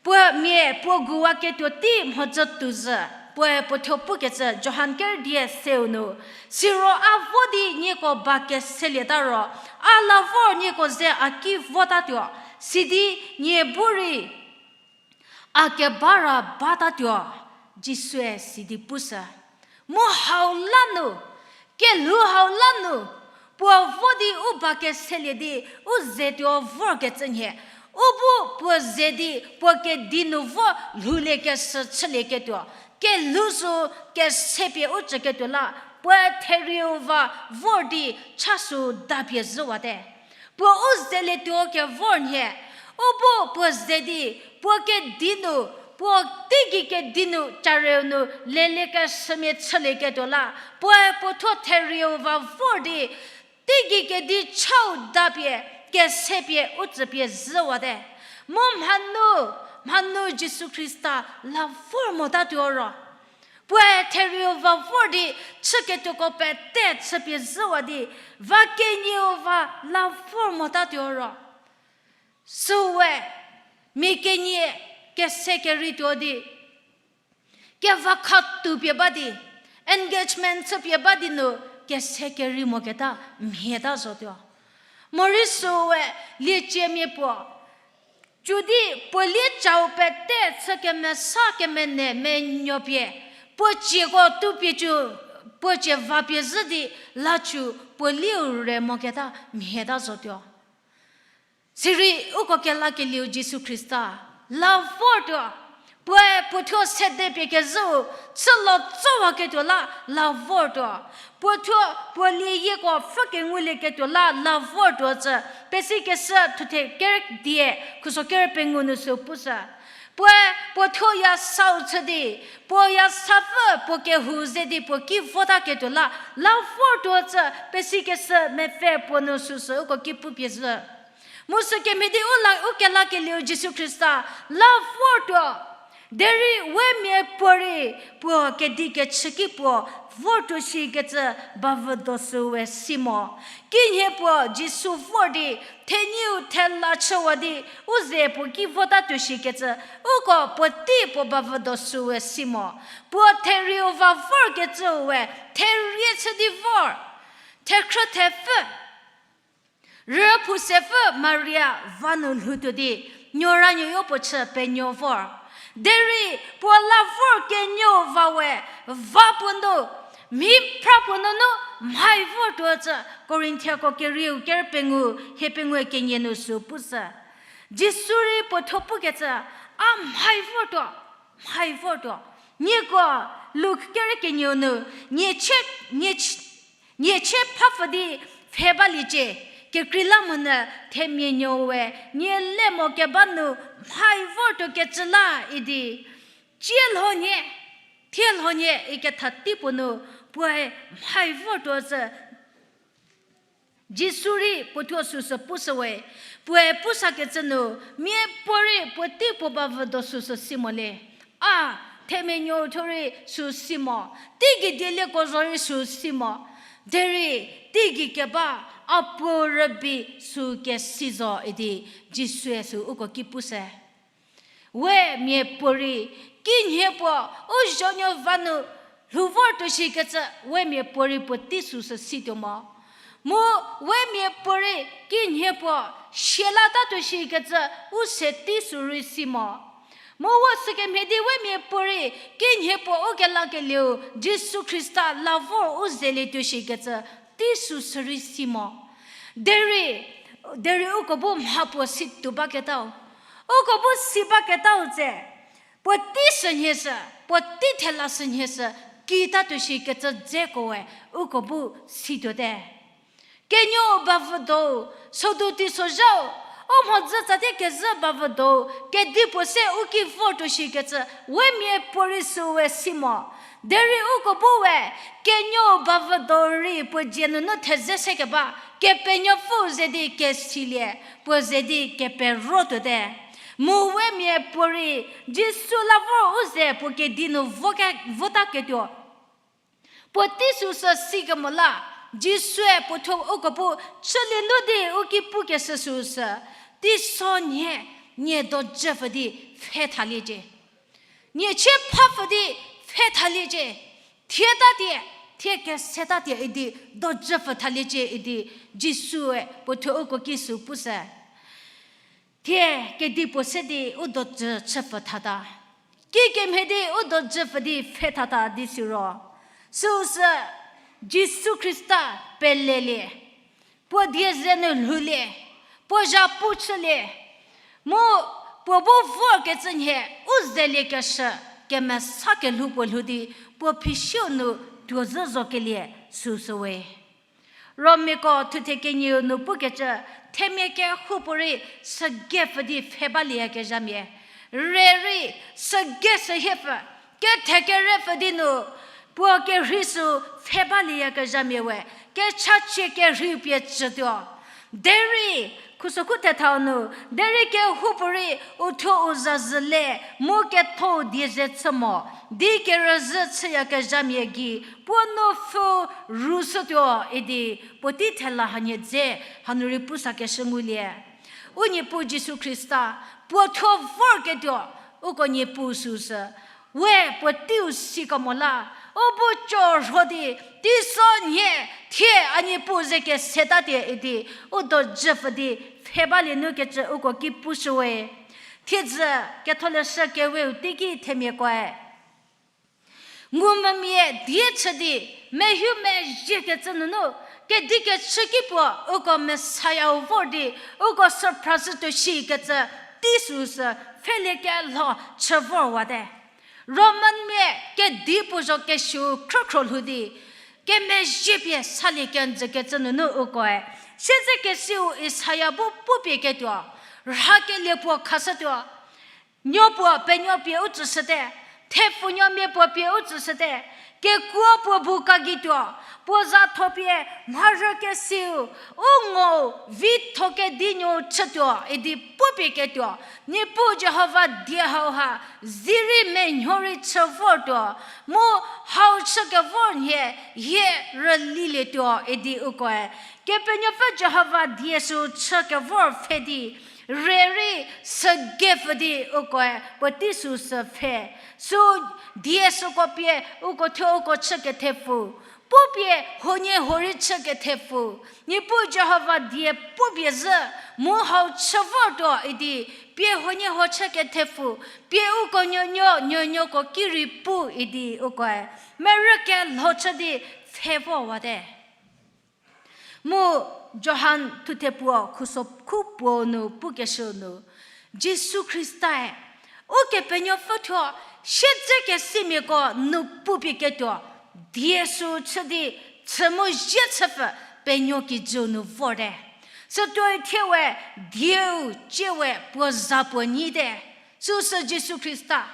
Puo mia puo guwaketuo tei mhodzü tuozhü, puoe puo thuo pukecü Johan kerüdie seu nu, siro a vo di nieko ba keselieta ro, a la vor nieko ze a ki votatuo, sidi nie bu rei a keba ra batatuo, Jisue sidi pushü. Mu hau la nu, kelhou hau la nu, puo vo di u ba keselie di u ze tuo vorkecü nhie, u bu puo ze di puo kedi nu vo lhouliekeshü chülieketuo, kelhou sü kesepie u tsüketuo la, puoe therieu va vor di cha sü dapie zhüwate. Puo u zelietuo kevor nhie, u bu puo ze di, puo kedi nu, puo teigei kedi nu, careu nu, leliekeshümia chülieketuo la, puoe puo thuo therieu va vor di, teigei kedi chau dapie, kesepie u tsüpie zhüwate. Mu mhanu, mhanu Jisu Khrista la vor motatuo ro, puoe therieu va vor di, chüketuoko pete chüpie zhüwa di, va kenieu va la vor motatuo ro, süwe mia kenie kese kereituo di, keva khatoupie ba di, engagement chüpie ba di nu kese kerei moketa mhieta zotuo. Morei süwe lieciemia puo, cü di puo lie chau pete chü kemesa kemenei menuopie, puo cieko toupie cü, puo cie vapie zhü di la cü puo lieu re moketa mhieta zotuo. Sirei uko kelakelieu Jisu Khrista la vortuo, puoe puo thuo sedepie kezhüu, chülo tsowaketuo la la vortuo, puo thuo puo lieyieko pfhü kengulieketuo la la vortuo cü, pesikeshü thuthe kerü die, khuso kerü pengou nu sü pushü. Puoe puo thuo ya sau chü di, puo ya sapfü puo kehou ze di puo ki votaketuo la la vortuo cü, pesikeshü mepfü puo nu süsü uko ki pupie zhü. Mu sükemhie di u la, u kelakelieu Jisu Khrista la vortuo. Derei we miapuorei puo kedi kechü ki puo vortuo shikecü bavüdo süwe si mo. Kinhie puo Jisu vor di, thenyiu thela chüwa di, u ze puo ki votatuo shikecü, uko puotei puo bavüdo süwe si mo. Puo therieu va vorkecüu we, therie chü di vor, thekhrü thepfü, rüphu sepfü Maria va nu lhoutuo di, nuoranuoyo puo chü penuo vor. Derei puo la vor kenuo va we, va puo nu, mhi phra puo nunu mhai vortuo cü, Korinthiako kerieu kerü pengou, hie pengou kenie nu sü pushü. Jisu rei puo thuo pukecü, a mhai vortuo, mhai vortuo. Nieko Luk kerü kenieu nu, nie chie, nie chie, nie chie phapfü di pfhe baliecie, kekreilamonyü themia nuou we nie le mo keba nu mhai vortuo kecü la idi, tsielhonie, thielhonie iketha tei puo nu puoe mhai vortuo cü Jisu rei puo thuo süsü pushüwe, puoe pusakecü nu, miapuorei puotei puo bavüdo süsü si mo le. A, themia nuou thuo rei sü si mo, teigei dielieko zo rei sü si mo. Derei, teigei keba, a puo rübei sü kesi zo idi, Jisue sü uko ki pushü. We miapuorei, kinhie puo, u zonuo va nu, lhou vortuo shikecü, we miapuorei puotei süsü situo mo. Mu, we miapuorei, kinhie puo, sia latatuo shikecü, u se tei sü rei si mo. Mu, u sükemhie di we miapuorei, kinhie puo u kelakelieu, Jisu Khrista la vor u zelietuo shikecü, tei süsü rei si mo. Derei, derei uko bu mha puo si tuo baketau. Uko bu si baketau tse, puotei sünhie sü, puotei thela sünhie sü, kitatuo shikecü dzekoe, uko bu situote. Kenuo bavüdo, sodu teisozhau, u mhodzü tsatie kezhü bavüdo, kedipuo se u ki vortuo shikecü, we miapuorei süwe si mo. Derei uko bu we, kenuo bavüdo rei puo dzie nunu theze sekeba, Kepenuopfü ze di kesilie, puo ze di keperotuote. Mu we miapuorei, Jisu la vor u ze puo kedi nu voke-, votaketuo. Puotei süsü sikemo la, Jisue puo thuo uko bu chülie nu di u ki pukeshü süsü, teiso nhie, nie dojüpfü di pfhe thaliecie. Nie chie phapfü di pfhe thaliecie. Thietatie, thie kesetatie idi dojüpfü thaliecie idi Jisue puo thuo uko ki sü pushü. Thie kedipuo se di u dojü chüpfü thata. Kikemhie di u dojüpfü di pfhe thata di siro, süusü Jisu Khrista pelelie, puo die ze nu lhoulie, puo zhapu chülie, mu puo bu vorkecü nhie u zeliekeshü kemesa kelhou puo lhou di puo phisiu nu tuo zhü zokelie süsüwe. Romiako thuthe kenieu nu pukecü, themia kehoupuorei sügepfü di pfhe balieyakezhamia, rei rei süge sühiepfü, kethekerepfü di nu puo kerhei sü pfhe balieyakezhamia we, kechachie kerhei pie cütuo. Derei, khusokhu thethau nu, derei kehoupuorei u thuo u zazhü le mu ketho die ze chü mo, di kerüzhü chüyakezhamia gei puo nupfü rüshütuo idi puotei thela hanie dze hanu rei pusakeshü ngulie. U Niepuu Jisu Khrista puo thuo vorketuo, uko Niepuu süsü, we puoteiu sikemo la, u bu co rho di, teiso nhie, thie a Niepuu ze kesetatie idi u dojüpfü di pfhe balie nu kecü uko ki pushüwe. Thiedzü Ketholeshü Keweu teiki themiakoe ngumvümia die chü di, mehumezhiekecü nunu, kedikechü ki puo uko Messiah-u vor di, uko süphra zhütuo shikecü tei süsü pfheliekelho chü vorwate. Romanmia kedipuo zho kesuou khrükhro lhou di, kemezhie pie salie kenjükecü nunu ukoe, siedzekesiu Isaia bu pupie ketuo, rhakelie puo khashütuo, nuo puo penuo pie u tsüshüte, thepfunuomia puo pie u tsüshüte, kekuo puo bu kagituo, puo zatho pie mharhükesiu, u ngo vitho kedinuo chütuo idi pupie ketuo, Niepuu Jihova die hauha, zirei menuo rei chü vortuo, mu hau chü kevor nhie, hie rülilietuo idi ukoe, Kepenuopfü Jihova die sü chü kevor pfhe di, rei rei sügepfü di ukoe puotei süsü pfhe. Sü die süko pie uko thuo uko chü kethepfu, pupie huoniehuo rei chü kethepfu, Niepuu Jihova die pupie zhü, mu hau chü vortuo idi, pie huoniehuo chü kethepfu, pie uko nuonuo nuonuoko ki rei pu idi ukoe merükelho chü di pfhe vorwate. Mu Johan thuthe puo khuso khu puo nu pukeshü nu, Jisu Khrista-e Ukepenuopfü thuo siedzekesimiako nu pupie ketuo, die sü chü di chü mu zie chüpfü penuo kijüu nu vorte. Sütuoi thie we dieu cie we puo za puo nyite. Süsü Jisu Khrista.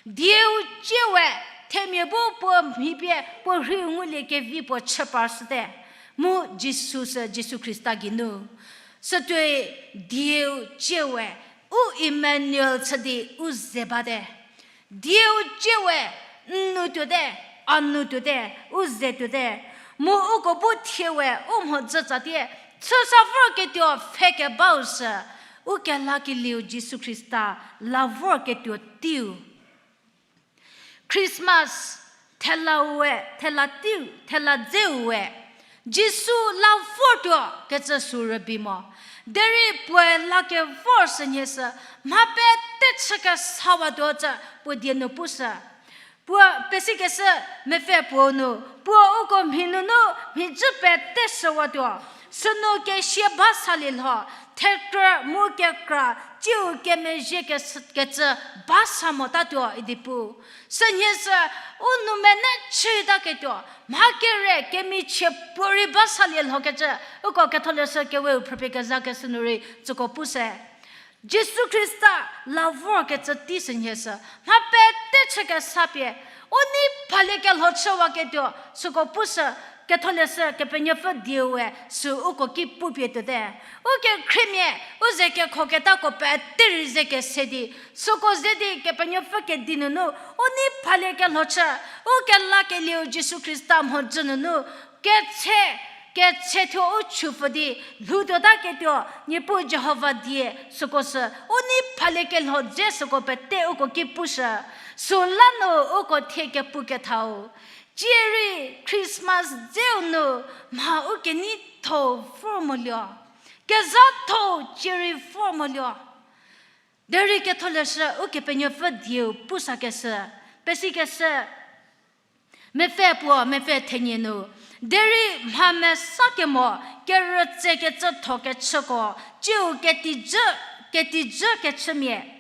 Dieu cie we themia bu puo mhi pie puo rhei ngulie kevi puo chü parshüte. Mu Jisu sü Jisu Khrista geinu. Sütuoi dieu cie we u Emmanuel chü di u ze bate. Dieu cie we n nu tuote, a nu tuote, u ze tuote. Mu uko bu thie we u mhodzü tsatie, chüsa vorketuo pfhe kebau sü, u kelakelieu Jisu Khrista la vorketuo teiu. Christmas thela we, thela teiu, thela dzeu we, Jisu la vortuo kecü sü rübei mo. Derei puoe la kevor sünhie sü, mha pete chü kesawatuo cü puo die nu pushü. Puo pesikeshü mepfü puo nu, puo uko mhi nunu mhijü pete shüwatuo. Sünu kesia ba salie lho, thekrü mu kekra, tsiu kemezhie kes-, kecü ba sa motatuo idi pu. Sünhie sü, u nou mene chütaketuo, mha kere kemichie puorei ba salie lhokecü, uko Ketholeshü Keweu phrüpie kezakeshü nu rei tsüko pushü. Jisu Khrista la vorkecü tei sünhie sü, mha pete chü kesa pie, u nei phaliekelho chüwaketuo, süko pushü, Ketholeshü Kepenuopfü dieu we sü uko ki pupie tuote. U kekhriemia, u ze kekhoketako pete rei ze kese di, süko ze di Kepenuopfü kedi nunu, u nei phalie kelho chü, u kelakelieu Jisu Khrista mhodzü nunu, ketshe, ketshe thuo u chupfü di, lhoutuotaketuo, Niepuu Jihova die, süko sü, u nei phalie kelho dze süko pete uko ki pushü, süla nu uko thie kepu kethau. Cierei Christmas dzeu nu mha u keneitho vor moluo. Kezhatho cierei vor moluo. Derei Ketholeshü Ukepenuopfü dieu pusakeshü, pesikeshü, mepfü puo, mepfü thenie nu. Derei mha mesa kemo, kerütse kecütho kechüko, ciu ketijü, ketijü kechümia.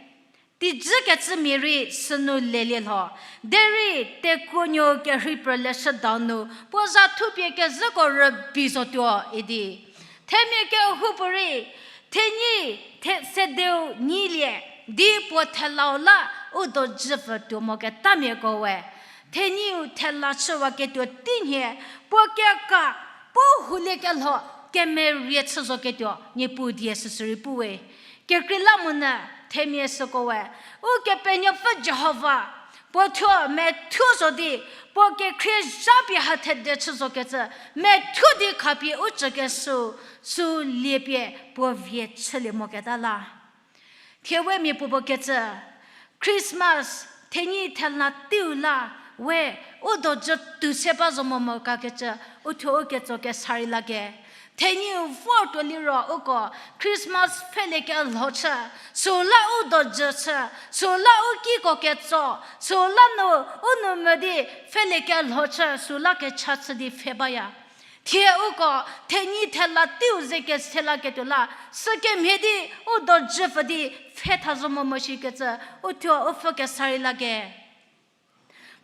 Tijü kecümia rei sünu lelie lho. Derei tekuonuo kerhei pürleshüdau nu, puo za thupie kezhüko rübei zotuo idi. Themia kehoupuorei, thenyi, the, sedeu nyilie, di puo thelau la u dojüpfü tuo mo ketamiako we. Thenyiu thela chüwaketuo teinhie, puo keka, puo houlie kelho, kemerie chü zoketuo, Niepuu die süsürei pu we. Kekreilamonyü themia süko we, Ukepenuopfü Jihova, puo thuo methuo zo di, puo kekhrie zha pie ha thede chü zokecü, methuo di khapie u cükeshü, sü liepie puo vie chülie moketa la. Thie we mia puopuo kecü, Christmas, thenyi thela teiu la, we, u dojü tuo se ba zo mo mo kakecü, u thuo u ketso kesa rei lage. Thenyiu vortuo liro uko, Christmas pfhelie kelho chü, süla u dojü chü, süla u kiko ketso, süla nu, u nou mo di, pfhelie kelho chü, süla kecha chü di pfhe baya. Thie uko thenyi thela teiu ze kese laketuo la, sükemhie di u dojüpfü di pfhe tha zo mo mo shikecü, u thuo u pfhü kesa rei lage.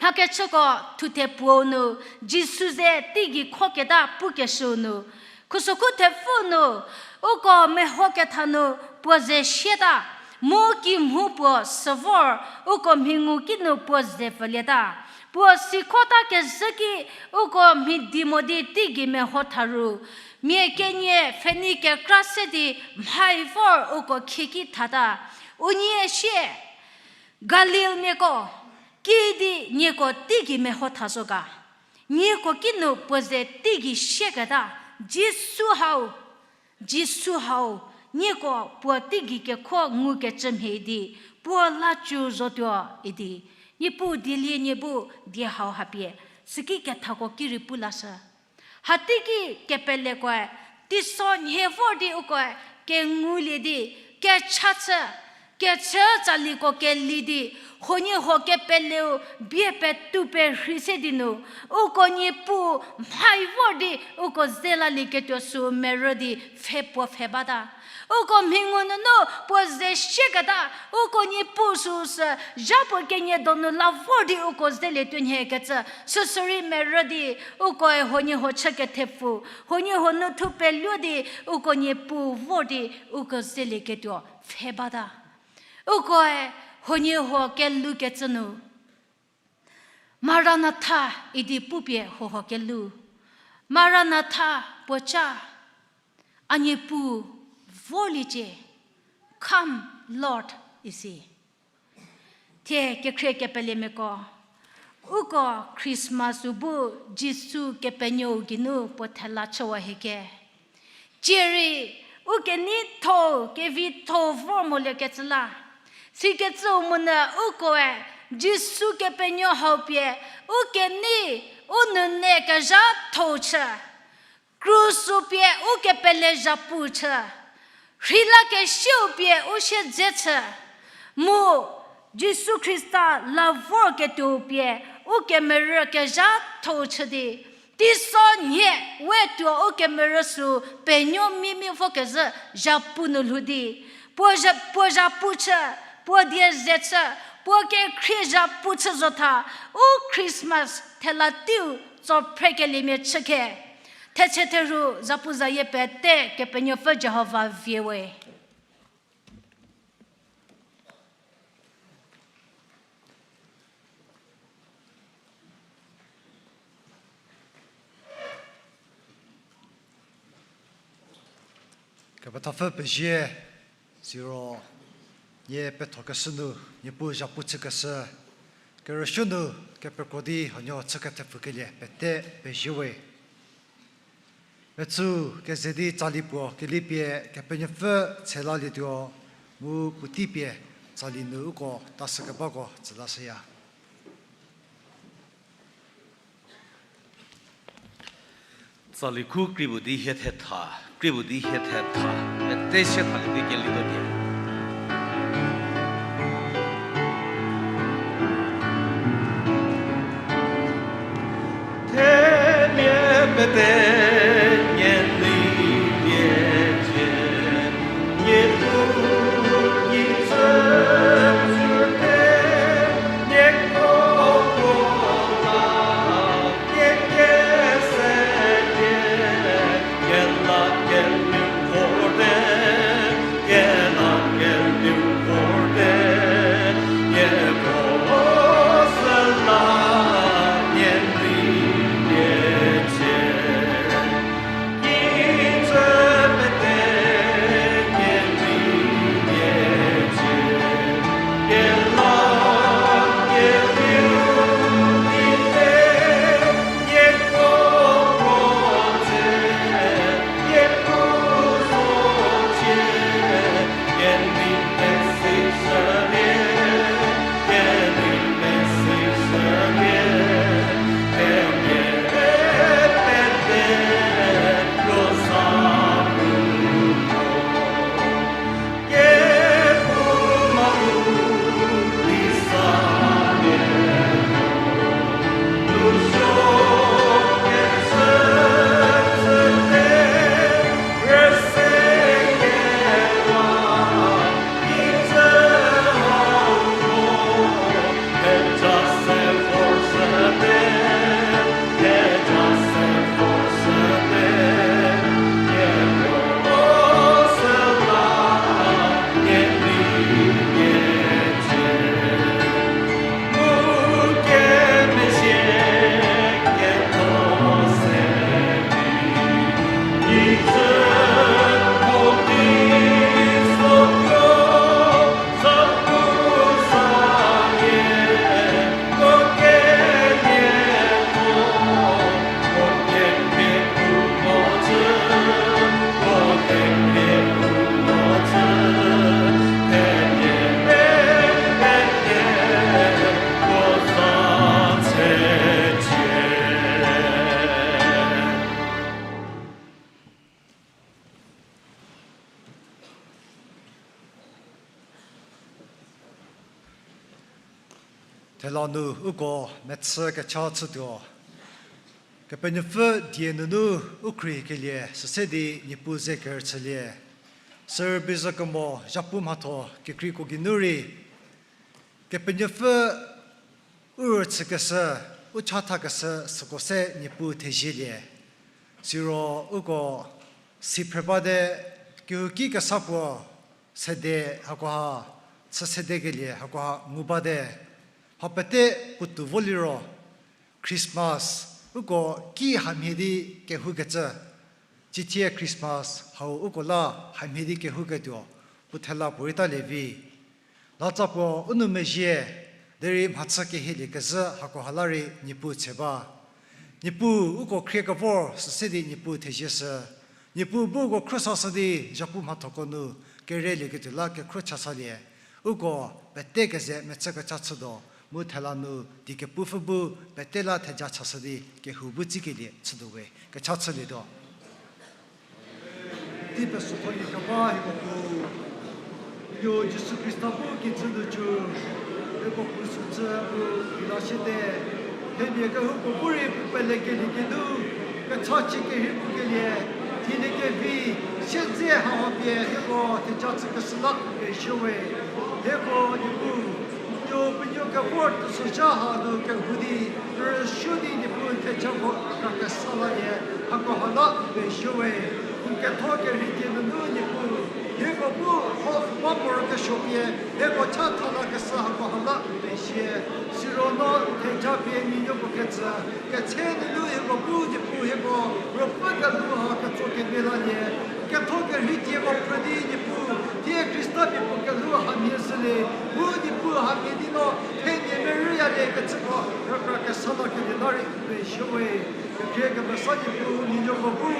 Mhakechüko thuthe puou nu, Jisu ze teigei khoketa pukeshüu nu, khusokhu thepfü nu, uko mehoketha nu puo ze sieta, mu kimhu puo sü vor, uko mhi ngu kinu puo ze pfülieta. Puo sikhota kezhü ki, uko mhi di mo di teigei meho tha ru. Mia kenie pfhenei kekra se di mhai vor uko khieki thata. Unie sie, Galilmiako, kidi nieko teigei meho tha zo ga? Nieko kinu puo ze teigei sieketa, Jisu hau, Jisu hau, nieko puo teigei kekho ngukecü mhie di, puo la cü zotuo idi, Niepuu dielie nie bu die hau hapie, süki kethako ki rei pu lashü. Hateiki kepelekoe, teiso nhie vor di ukoe, kengulie di, kecha chü, kechü tsaliko keli di, huoniehuo kepeleu bie petou perhei se di nu, uko Niepuu mhai vor di uko ze lalieketuo sü merü di pfhe puo pfhe bata. Uko mhi ngu nunu puo ze sieketa, uko Niepuu süu sü, zha puo kenie donu la vor di uko zelietuo nhie kecü, süsürei merü di, ukoe huoniehuo chü kethepfu, huoniehuo nu thu peluo di, uko Niepuu vor di, uko zelieketuo pfhe bata. Ukoe huoniehuo kelukecü nu, Maranatha idi pupie huohuo kelu. Maranatha puo ca, a Niepuu vorliecie, Come, Lord, isi. Thie kekhrie kepelemiako, uko Christmas-u bu Jisu Kepenuou geinu puo thela chüwa hieke. Cierei, u keneitho, kevitho vor moliekecü la. Sikecüu monyü ukoe, Jisu Kepenuo hau pie, u kenei, u nune kezhatho chü. Krus-u pie u kepele zhapu chü, rheilakesieu pie u siedze chü, mu Jisu Khrista la vorketuou pie u kemerü kezhatho chü di, teiso nhie we tuo u kemerü sü penuo mimia vokezhü zhapu nu lhou di, puo zha-, puo zhapu chü, puo die ze chü, puo kekhrie zhapu chü zotha, u Christmas thela teiu tso phrekeliemia chükhe. Thechü theru zapuzayie pete Kepenuopfü Jihova vie we. Kepethapfü pezie, siro nie pethokeshü nu, Niepuu zhapu chükeshü, kerüsuo nu kepekro di huonuo chü kethepfükelie pete pezie we. Metsü keze di tsali puo kelipie Kepenuopfü tshelalietuo, mu puotei pie tsali nu uko tashükebako tsülashüya. Tsali khu kri puo di hie thetha, kri puo di hie thetha, pete sie thalie di kelituo die. Themia pete nie nei pie cie, nie pu, nie tsü, tsü te, nie ko, ko la, nie ke se nie, nie la nie vor te, nie la nie vor te, nie ko se la, nie nei nie cie. Thela nu uko mechü kecha chütuo. Kepenuopfü die nunu u khrie kelie süse di Niepuu ze kerüchülie. Sürübei zokemo zhapu mhatho kekreiko geinu rei, Kepenuopfü u rüchükeshü, u chathakeshü süko se Niepuu thezielie. Siro uko si phre bate, kehouki kesa puo sede hakoha, chü sedekelie hakoha ngu bate. Mha pete puotou vo liro, Christmas uko ki hamhie di kehoukecü, cithie Christmas hau uko la hamhie di kehouketuo, puo thela puorei talie vi. Latsa puo u nou mezhie, derei mhachü kehielie kezhü hakoha la rei Niepuu che ba. Niepuu uko khrie kevor süse di Niepuu thezieshü. Niepuu bu uko khrüsashü di zhapu mhathoko nu kerelieketuo la kekhro chasalie. Uko pete keze mechü kecha chütuo, mu thela nu di kepupfü bu pete la theja chashü di kehou bu tsikelie chütuo we. Kecha chülietuo. Tei pesotho keba hieko Puo, Nuo Jisu Khrista bu kijü nu cü, hieko Puo sücü mu rila siete. Themia kehoupuo bu rei puo pelekelie geinu, kechachie kehoupuo kelie, thielie kevi, siedze hau pie hieko theja chükeshü la pezie we. Hieko Niepuu, Nuo penuo kevor teisozha hanu kehou di, rüsuo di Niepuu thejako krakesa lalie, hakoha la pezie we. N ketho kerhei die nunu Niepuu, hieko bu hau pfü ba morokesuo pie, hieko chatha lakeshü hakoha la pezie. Siro no theja pie n nuonuoko ketsü, ketse nunu hieko bu Niepuu hieko, ruopfü kelhou ha ketso kenie lalie, Ketho kerhei dieko phrü di Niepuu, thie Khrista miapuo kelhou hamhie zhülie, mu Niepuu hamhie di no themia merüyalie kecüko rükra kesa la kelie la rei n pezie we. Kekhrie kemesa Niepuu, n nuoko bu n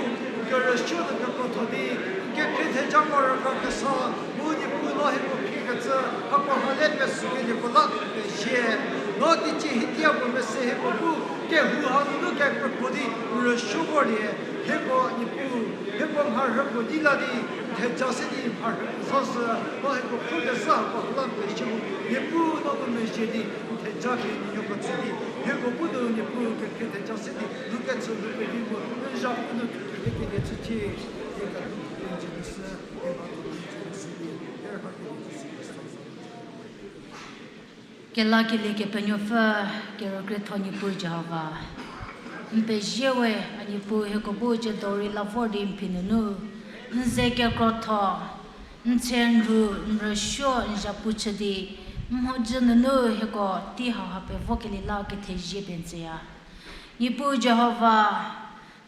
kerüsuo nu kekrotho di, n kekhrie thejako rükra kesa, mu Niepuu no hieko khrie kecü, hako ha le pesükelieko la n pezie. No teicie hitie puo mese hieko bu kehou hanunu kekrepuo di n rüsuo vorlie, hieko Niepuu, hieko mharhüko di la di, n theja se di mharhü zo sü, no hieko pfhü kezhü hako la n pezie mu, Niepuu no ngumezhie di n theja pie n nuoko tsü di, hieko bu nu Niepuu kekhrie theja se di, nu ketsü nu pevi mu, n zhapu nu kekhrie kelie chücie, hie kadu n Jisu, hie ba nu Jisu di, hie rha kelie Jisu Khrista za. Kelakelie Kepenuopfü, kerükrietho Niepuu Jihova. N pezie we, a Niepuu hieko bu ciedo rei la vor di n phi nunu, n ze kekrotho, n tse n rhu, n rüsuo, n zhapu chü di, n mhodzü nunu hieko tei hauha pevokelie la kethezie pie n tsüya. Niepuu Jihova,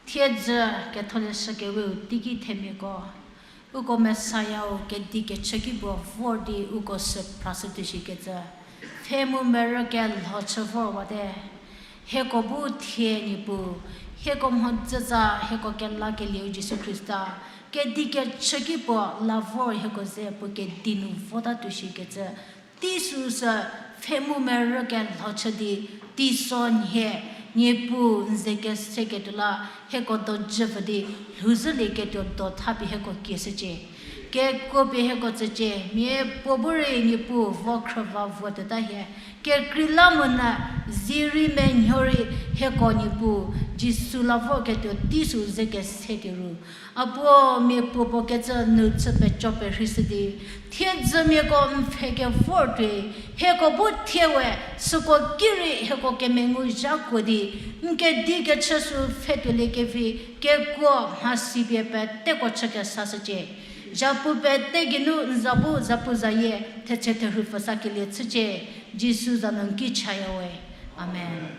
thiedzü ketholeshü keweu teiki themiako, uko Messiah-u kedi kechü ki puo vor di uko sü phrashü tuoshikecü, pfhe mu merü kelho chü vorwate. Hieko bu thie Niepuu, hieko mhodzütsa, hieko kelakelieu Jisu Khrista, kedi kechü ki puo la vor hieko ze puo kedi nu vota tuoshikecü, tei süsü pfhe mu merü kelho chü di, teiso nhie, Niepuu n ze keseketuo la, hieko dojü pfü di, lhouzhülieketuo do thapie hieko kieshücie. Kekuo pie hieko tsücie, miapuo bu rei Niepuu vo khrüva vuo tuota hie. Kekreilamonyü, zie rei menuo rei hieko Niepuu, Jisu la vorketuo tei sü ze kese tuo ru. A puo miapuo puo kecü nu chü peco perheishü di, thiedzümiako n pfhe kevor tuoi, hieko bu thie we, süko ki rei hieko kemengu zhakuo di, n kedi kechü sü pfhe tuoliekevi, kekuo mhasi pie peteko chü kesashücie. Zhapu pete geinu n za bu zapuzayie, thetse therhu pfhüsakelie chücie, Jisu za nu n ki chaya we. Amen.